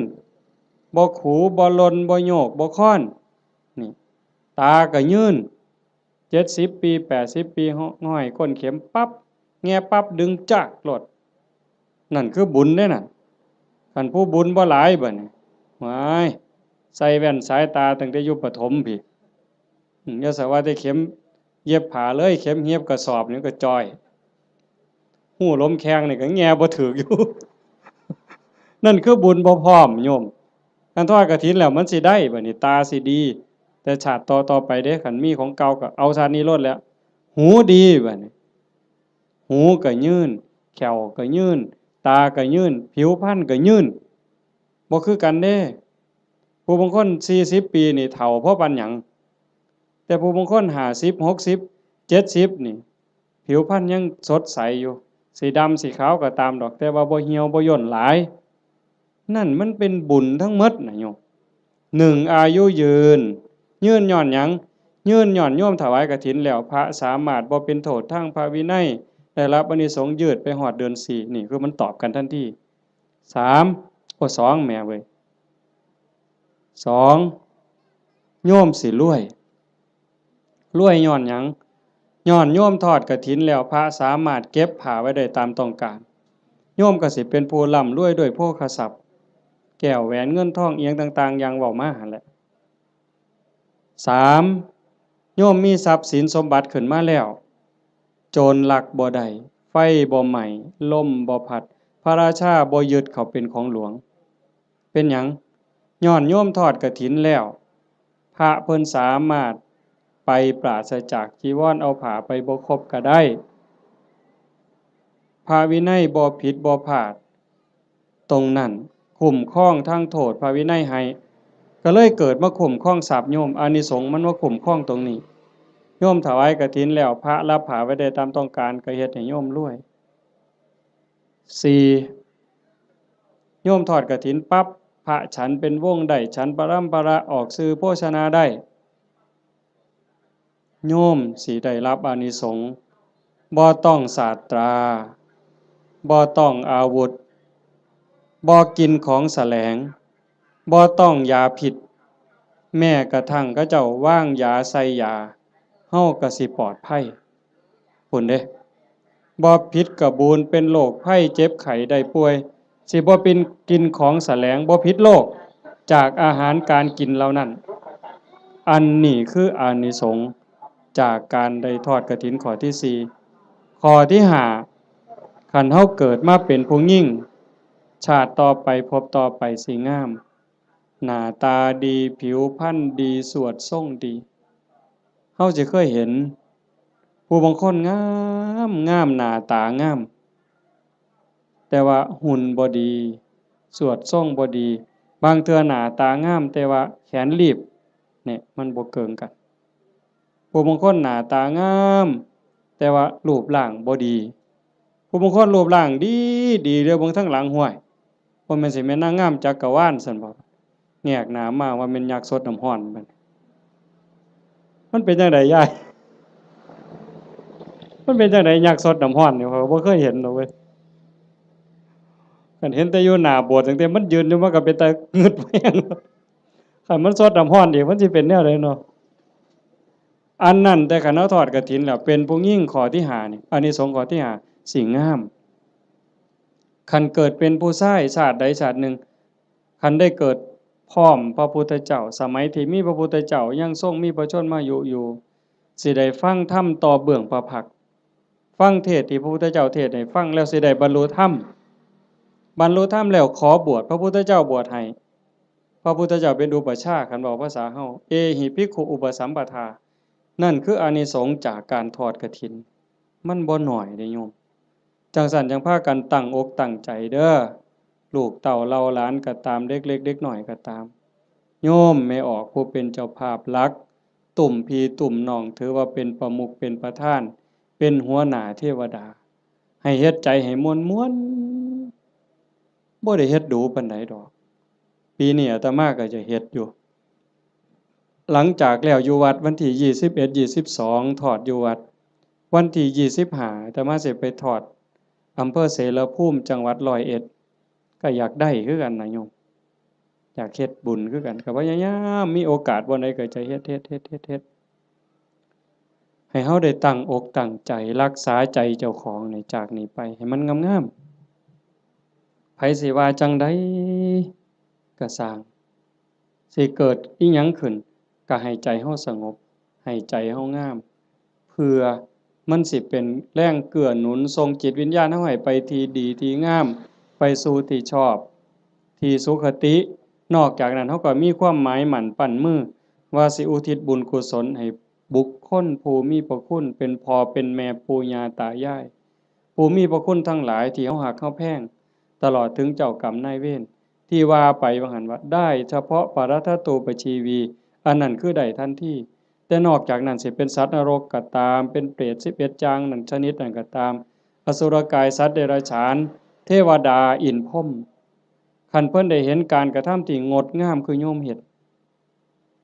บ่ขู บ่หล่น บ่โยก บ่คอน นี่ ตาก็ยืน เจ็ดสิบปี แปดสิบปี ห้อยก้นเข็มปั๊บ แงะปั๊บ ดึงจากโลด นั่นคือบุญเด้นั่น คันผู้บุญบ่หลายบัดนี้ ว้าย ใส่แว่นสายตาตั้งแต่อยู่ประถมพี้ อืม อย่าสะว่าแต่เข็มเย็บผ้าเลย เข็มเย็บกระสอบนี่ก็จ่อย ฮู้ลมแข้งนี่ก็แงะบ่ถืกอยู่ นั่นคือบุญบ่พร้อมโยม คันทอดกฐินแล้วมันสิได้บัดนี้ ตาสิดี แต่ชาติต่อๆไปเด้ คันมีของเก่าก็เอาชาตินี้โลดแหล้ว หูดีบัดนี้ หูก็ยืน แข้วก็ยืน ตาก็ยืน ผิวพรรณก็ยืน บ่คือกันเด้ ผู้บางคนสี่สิบปีนี่เฒ่าพอปานหยัง แต่ผู้บางคนห้าสิบ หกสิบ เจ็ดสิบนี่ ผิวพรรณยังสดใสอยู่ สิดำสิขาวก็ตามดอก แต่ว่าบ่เหี่ยวบ่ย่นหลาย นั่นมันเป็นบุญทั้งหมดนะโยม หนึ่ง อายุยืน ยืนย้อนหยัง ยืนย้อนโยมถวายกฐินแล้ว พระสามารถบ่เป็นโทษทางพระวินัย ได้รับอานิสงส์ยืดไปฮอดเดือนสี่ นี่คือมันตอบกันทันที สาม โอ้ สอง แหมเว้ย สอง โยมสิรวย รวยย้อนหยัง ย้อนโยมทอดกฐินแล้ว พระสามารถเก็บผ้าไว้ได้ตามต้องการ โยมก็สิเป็นผู้ร่ำรวยด้วยโภคทรัพย์ แก้วแหวนเงินทองอิหยังต่างๆ อย่างเว้ามาหั่นแหละ สาม โยมมีทรัพย์สินสมบัติขึ้นมาแล้ว โจรลักบ่ได้ ไฟบ่ไหม้ ลมบ่พัด พระราชาบ่ยึดเขาเป็นของหลวง เป็นหยัง? ย้อนโยมทอดกฐินแล้ว พระเพิ่นสามารถไปปราศจากจีวร เอาผ้าไปบ่ครบก็ได้ พระวินัยบ่ผิดบ่พลาด ตรงนั้นคุ้มครองทั้งโทษพระวินัยให้ ก็เลยเกิดมาคุ้มครองทรัพย์โยม อานิสงส์มันมาคุ้มครองตรงนี้ โยมถวายกฐินแล้ว พระรับผ้าไว้ได้ตามต้องการ ก็เฮ็ดให้โยมรวย สี่ โยมทอดกฐินปั๊บ พระฉันเป็นวงได้ ฉันปรำปรา ออกสื่อโภชนาได้ โยมสิได้รับอานิสงส์ บ่ต้องสาตรา บ่ต้องอาวุธ บ่กินของแสลง บ่ต้องยาพิษ แม้กระทั่งเขาเจ้าวางยาใส่ยา เฮาก็สิปลอดภัย พู้นเด้ บ่ผิดกะบูน เป็นโรคภัยเจ็บไข้ได้ป่วย สิบ่เป็นกินของแสลง บ่ผิดโรคจากอาหารการกินเหล่านั้น อันนี้คืออานิสงส์จากการได้ทอดกฐินข้อที่สี่ ข้อที่ห้า คันเฮาเกิดมาเป็นผู้หญิง ชาติต่อไปภพต่อไปสิงาม หน้าตาดี ผิวพรรณดี สวดทรงดี เฮาสิเคยเห็น ผู้บางคนงามงาม หน้าตางาม แต่ว่าหุ่นบ่ดี สวดทรงบ่ดี บางเทื่อหน้าตางาม แต่ว่าแขนลีบ เนี่ย มันบ่เกิ่งกัน ผู้บางคนหน้าตางาม แต่ว่ารูปร่างบ่ดี ผู้บางคนรูปร่างดีดี เดียวเบิ่งทางหลัง ห้วย บ่แม่นสิแม่นนางงามจักรวาลซั่นบ่ แงกหน้ามาว่าแม่นยักษ์ซดน้ำร้อนบัดนี้ มันเป็นจั่งใดยาย มันเป็นจั่งใดยักษ์ซดน้ำร้อนนี่ ข้อยก็บ่เคยเห็นดอกเว้ย คันเห็นแต่อยู่หน้าโบสถ์ ตั้งแต่มันยืนอยู่ มันก็เป็นตางึดแฮง คันมันซดน้ำร้อนอีก มันสิเป็นแนวใดเนาะ อันนั้นแต่คันเฮาทอดกฐินแล้ว เป็นผู้หญิงข้อที่ห้านี่ อานิสงส์ข้อที่ห้า สิงาม คันเกิดเป็นผู้ชายชาติใดชาติหนึ่ง คันได้เกิดพร้อมพระพุทธเจ้า สมัยที่มีพระพุทธเจ้ายังทรงมีพระชนมายุอยู่ สิได้ฟังธรรมต่อเบื้องพระพักตร์ ฟังเทศน์ที่พระพุทธเจ้าเทศน์ให้ฟังแล้วสิได้บรรลุธรรม บรรลุธรรมแล้วขอบวช พระพุทธเจ้าบวชให้ พระพุทธเจ้าเป็นอุปัชฌาย์ คันเว้าภาษาเฮา เอหิภิกขุอุปสัมปทา นั่นคืออานิสงส์จากการทอดกฐิน มันบ่น้อยเด้โยม จั่งซั้นจั่งพากันตั้งอกตั้งใจเด้อ ลูกเต้าเหล่าหลานก็ตาม เด็กเล็กเด็กน้อยก็ตาม โยมแม่ออกผู้เป็นเจ้าภาพหลัก ตุ้มพี่ตุ้มน้อง ถือว่าเป็นประมุขเป็นประธาน เป็นหัวหน้าเทวดา ให้เฮ็ดใจให้ม่วนๆ บ่ได้เฮ็ดดูปานใดดอก ปีนี้อาตมาก็จะเฮ็ดอยู่ หลังจากแล้วอยู่วัดวันที่ยี่สิบเอ็ด ยี่สิบสอง ทอดอยู่วัด วันที่ยี่สิบห้า อาตมาสิไปทอดอำเภอเสรภูมิ จังหวัดร้อยเอ็ด ก็อยากได้คือกันนะโยม อยากเฮ็ดบุญคือกัน ก็พยายามมีโอกาสบ่อนใดก็จะเฮ็ด เฮ็ด เฮ็ด เฮ็ด เฮ็ด ให้เฮาได้ตั้งอกตั้งใจรักษาใจเจ้าของนี่ จากนี้ไปให้มันงามๆ ไผสิว่าจั่งใดก็ซ่าง สิเกิดอิหยังขึ้น ก็ให้ใจเฮาสงบ ให้ใจเฮางาม เพื่อมันสิเป็นแรงเกื้อหนุนส่งจิตวิญญาณเฮาให้ไปที่ดีที่งาม ไปสู่ที่ชอบ ที่สุคติ นอกจากนั้นเฮาก็มีความหมายมั่นปั้นมือ ว่าสิอุทิศบุญกุศลให้บุคคลผู้มีพระคุณ เป็นพ่อเป็นแม่ปู่ย่าตายาย ผู้มีพระคุณทั้งหลายที่เฮาฮักเฮาแพง ตลอดถึงเจ้ากรรมนายเวร ที่ว่าไปว่าหั่นว่า ได้เฉพาะปรัตถตูปชีวี อันนั้นคือได้ทันที แต่นอกจากนั้นสิเป็นสัตว์นรกก็ตาม เป็นเปรตสิบเอ็ดอย่างนั้นชนิดนั้นก็ตาม อสุรกาย สัตว์เดรัจฉาน เทวดา อินทร์พรหม คันเพิ่นได้เห็นการกระทำที่งดงามคือโยมเฮ็ด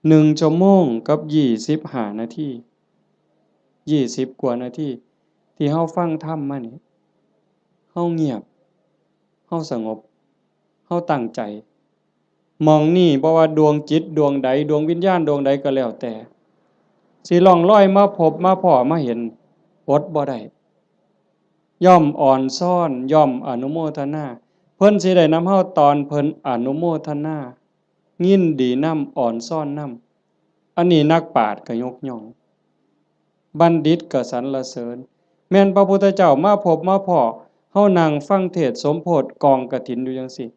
หนึ่งชั่วโมงกับยี่สิบห้านาที ยี่สิบกว่านาที ที่เฮาฟังธรรมมานี่ เฮาเงียบ เฮาสงบ เฮาตั้งใจ หม่องนี้บ่ว่าดวงจิตดวงใด ดวงวิญญาณดวงใดก็แล้วแต่ สิล่องลอยมาพบมาพ้อมาเห็น อดบ่ได้ ย่อมอ่อนซ้อน ย่อมอนุโมทนา เพิ่นสิได้นำเฮาตอนเพิ่นอนุโมทนา ยินดีนำ อ่อนซ้อนนำ อันนี้นักปราชญ์ก็ยกย่อง บัณฑิตก็สรรเสริญ แม่นพระพุทธเจ้ามาพบมาพ้อ เฮานั่งฟังเทศน์สมโภชกองกฐินอยู่จั่งซี้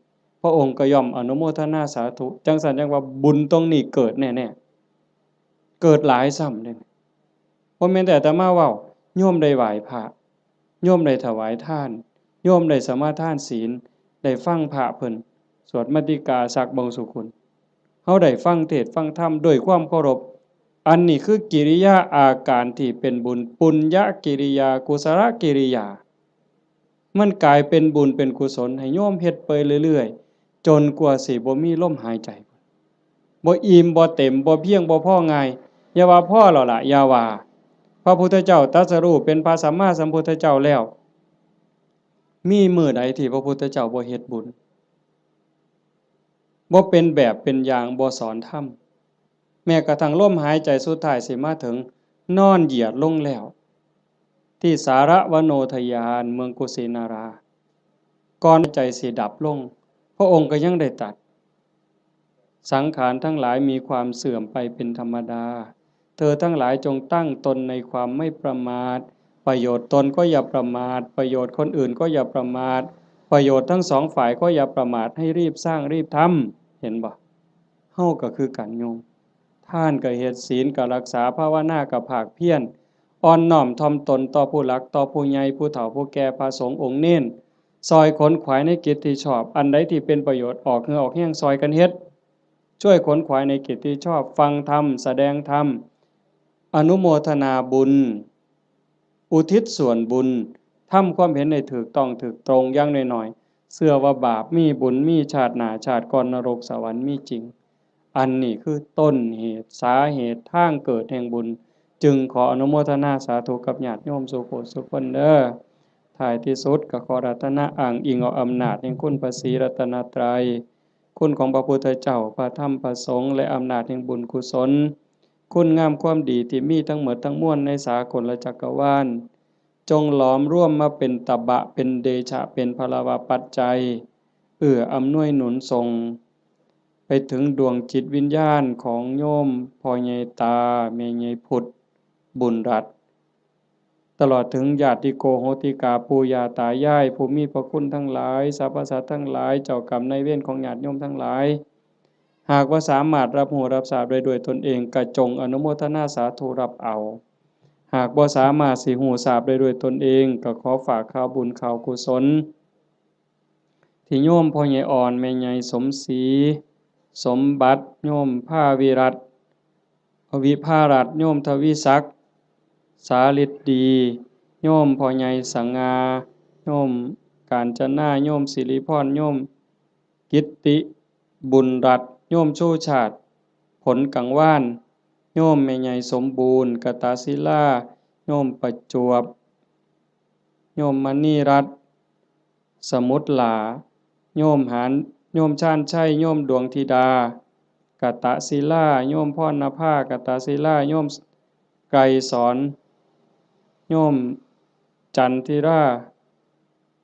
พระองค์ก็ย่อมอนุโมทนาสาธุ จั่งซั้นจั่งว่าบุญตรงนี้เกิดแน่ๆ เกิดหลายซ้ำเด้ บ่แม่นแต่อาตมาเว้า โยมได้ไหว้พระ โยมได้ถวายทาน โยมได้สมาทานศีล ได้ฟังพระเพิ่นสวดมัตติกาสักเบิ่งสุคน เฮาได้ฟังเทศน์ฟังธรรมด้วยความเคารพ อันนี้คือกิริยาอาการที่เป็นบุญ ปุญญกิริยา กุศลกิริยา มันกลายเป็นบุญเป็นกุศลให้โยมเฮ็ดไปเรื่อยๆ จนกว่าสิบ่มีลมหายใจ บ่อิ่มบ่เต็ม บ่เพียงบ่พอง่าย อย่าว่าพอแล้วล่ะ อย่าว่า พระพุทธเจ้าตรัสรู้เป็นพระสัมมาสัมพุทธเจ้าแล้ว มีมื้อใดที่พระพุทธเจ้าบ่เฮ็ดบุญ บ่เป็นแบบเป็นอย่าง บ่สอนธรรม แม้กระทั่งลมหายใจสุดท้ายสิมาถึง นอนเหยียดลงแล้ว ที่สารวโนทยาน เมืองกุสินารา ก่อนใจสิดับลง พระองค์ก็ยังได้ตรัส สังขารทั้งหลายมีความเสื่อมไปเป็นธรรมดา เธอทั้งหลายจงตั้งตนในความไม่ประมาท ประโยชน์ตนก็อย่าประมาท ประโยชน์คนอื่นก็อย่าประมาท ประโยชน์ทั้งสองฝ่ายก็อย่าประมาท ให้รีบสร้างรีบทำ เห็นบ่ เฮาก็คือกันโยม ทานก็เฮ็ด ศีลก็รักษา ภาวนาก็ภาคเพียร อ่อนน้อมถ่อมตนต่อผู้หลัก ต่อผู้ใหญ่ ผู้เฒ่า ผู้แก่ พระสงฆ์องค์เณร ซ่อยขนขวายในกิจที่ชอบ อันใดที่เป็นประโยชน์ ออกเหงื่อออกแฮงซ่อยกันเฮ็ด ช่วยขนขวายในกิจที่ชอบ ฟังธรรม แสดงธรรม อนุโมทนาบุญ อุทิศส่วนบุญ ทำความเห็นให้ถูกต้องถูกตรง อย่างน้อยๆ เชื่อว่าบาปมีบุญมี ชาติหน้าชาติก่อน นรกสวรรค์มีจริง อันนี้คือต้นเหตุ สาเหตุ ทางเกิดแห่งบุญ จึงขออนุโมทนาสาธุกับญาติโยมสู่ผู้สู่คนเด้อ ท้ายที่สุดก็ขออาราธนาอ้างอิงเอาอำนาจแห่งคุณพระศรีรัตนตรัย คุณของพระพุทธเจ้า พระธรรม พระสงฆ์ และอำนาจแห่งบุญกุศล คุณงามความดีที่มีทั้งหมดทั้งมวลในสากลจักรวาล จงหลอมรวมมาเป็นตบะ เป็นเดชะ เป็นพลวปัจจัย เอื้ออำนวยหนุนส่ง ไปถึงดวงจิตวิญญาณของโยมพ่อใหญ่ตา แม่ใหญ่พุทธ บุญรัตน์ ตลอดถึงญาติโกโหติกา ปู่ย่าตายาย ผู้มีพระคุณทั้งหลาย สรรพสัตว์ทั้งหลาย เจ้ากรรมนายเวรของญาติโยมทั้งหลาย หากว่าสามารถรับรู้รับทราบได้ด้วยตนเอง ก็จงอนุโมทนาสาธุรับเอา หากบ่สามารถสิรู้ทราบได้ด้วยตนเอง ก็ขอฝากข่าวบุญข่าวกุศล ที่โยมพ่อใหญ่อ่อน แม่ใหญ่สมศรี สมบัติ โยมภาวิรัตน์ วิภารัตน์ โยมทวีศักดิ์ สาฤทธิ์ดี โยมพ่อใหญ่สง่า โยมกาญจนา โยมสิริพร โยมกิตติ บุญรัตน์ โยมชูชาติ ผลกังวาน โยมแม่ใหญ่สมบูรณ์ กตศิลา โยมประจวบ โยมมณีรัตน์ สมุทรหลา โยมหาน โยมชาญชัย โยมดวงธิดา กตศิลา โยมพรณภา กตศิลา โยมไกรสอน โยมจันทิรา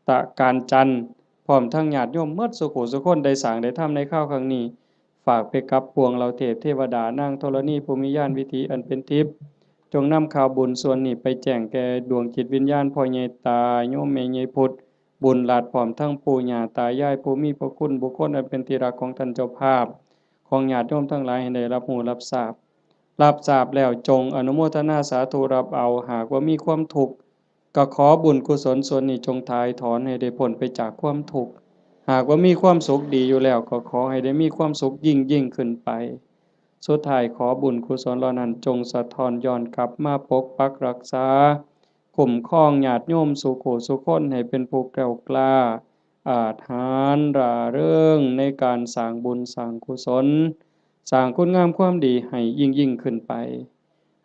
ตะการจันทร์ พร้อมทั้งญาติโยมหมดสู่ผู้สู่คน ได้สร้างได้ทำในคราวครั้งนี้ ฝากไปกับปวงเหล่าเทพเทวดา นางธรณี ผู้มีญาณวิถีอันเป็นทิพย์ จงนำข่าวบุญส่วนนี้ไปแจ้งแก่ดวงจิตวิญญาณพ่อใหญ่ตา โยมแม่ใหญ่พุทธ บุญรัตน์ พร้อมทั้งปู่ย่าตายาย ผู้มีพระคุณ บุคคลอันเป็นที่รักของท่านเจ้าภาพ ของญาติโยมทั้งหลายให้ได้รับรู้รับทราบ รับทราบแล้วจงอนุโมทนาสาธุรับเอา หากว่ามีความทุกข์ ก็ขอบุญกุศลส่วนนี้จงถ่ายถอนให้ได้พ้นไปจากความทุกข์ หากว่ามีความสุขดีอยู่แล้ว ก็ขอให้ได้มีความสุขยิ่งยิ่งขึ้นไป สุดท้ายขอบุญกุศลเหล่านั้นจงสะท้อนย้อนกลับมาปกปักรักษา คุ้มครองญาติโยมสู่ผู้สู่คนให้เป็นผู้แกล้วกล้า อาจหาญร่าเริงในการสร้างบุญสร้างกุศล สร้างคุณงามความดีให้ยิ่งยิ่งขึ้นไป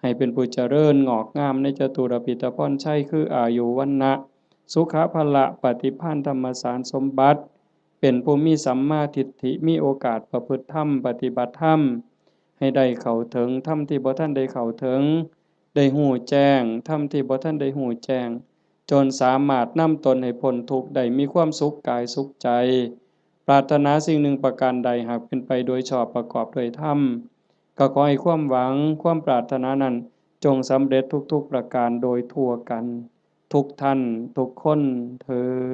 ให้เป็นผู้เจริญงอกงามในจตุรพิธพรชัย คืออายุ วรรณะ สุขะ พละ ปฏิภาณ ธรรมสารสมบัติ เป็นผู้มีสัมมาทิฏฐิ มีโอกาสประพฤติธรรม ปฏิบัติธรรม ให้ได้เข้าถึงธรรมที่บ่ทันได้เข้าถึง ได้ฮู้แจ้งธรรมที่บ่ทันได้ฮู้แจ้ง จนสามารถนำตนให้พ้นทุกข์ได้ มีความสุขกายสุขใจ ปรารถนาสิ่งหนึ่งประการใด หากเป็นไปโดยชอบประกอบด้วยธรรม ก็ขอให้ความหวังความปรารถนานั้น จงสำเร็จทุกๆประการโดยทั่วกัน ทุกท่านทุกคนเทอญ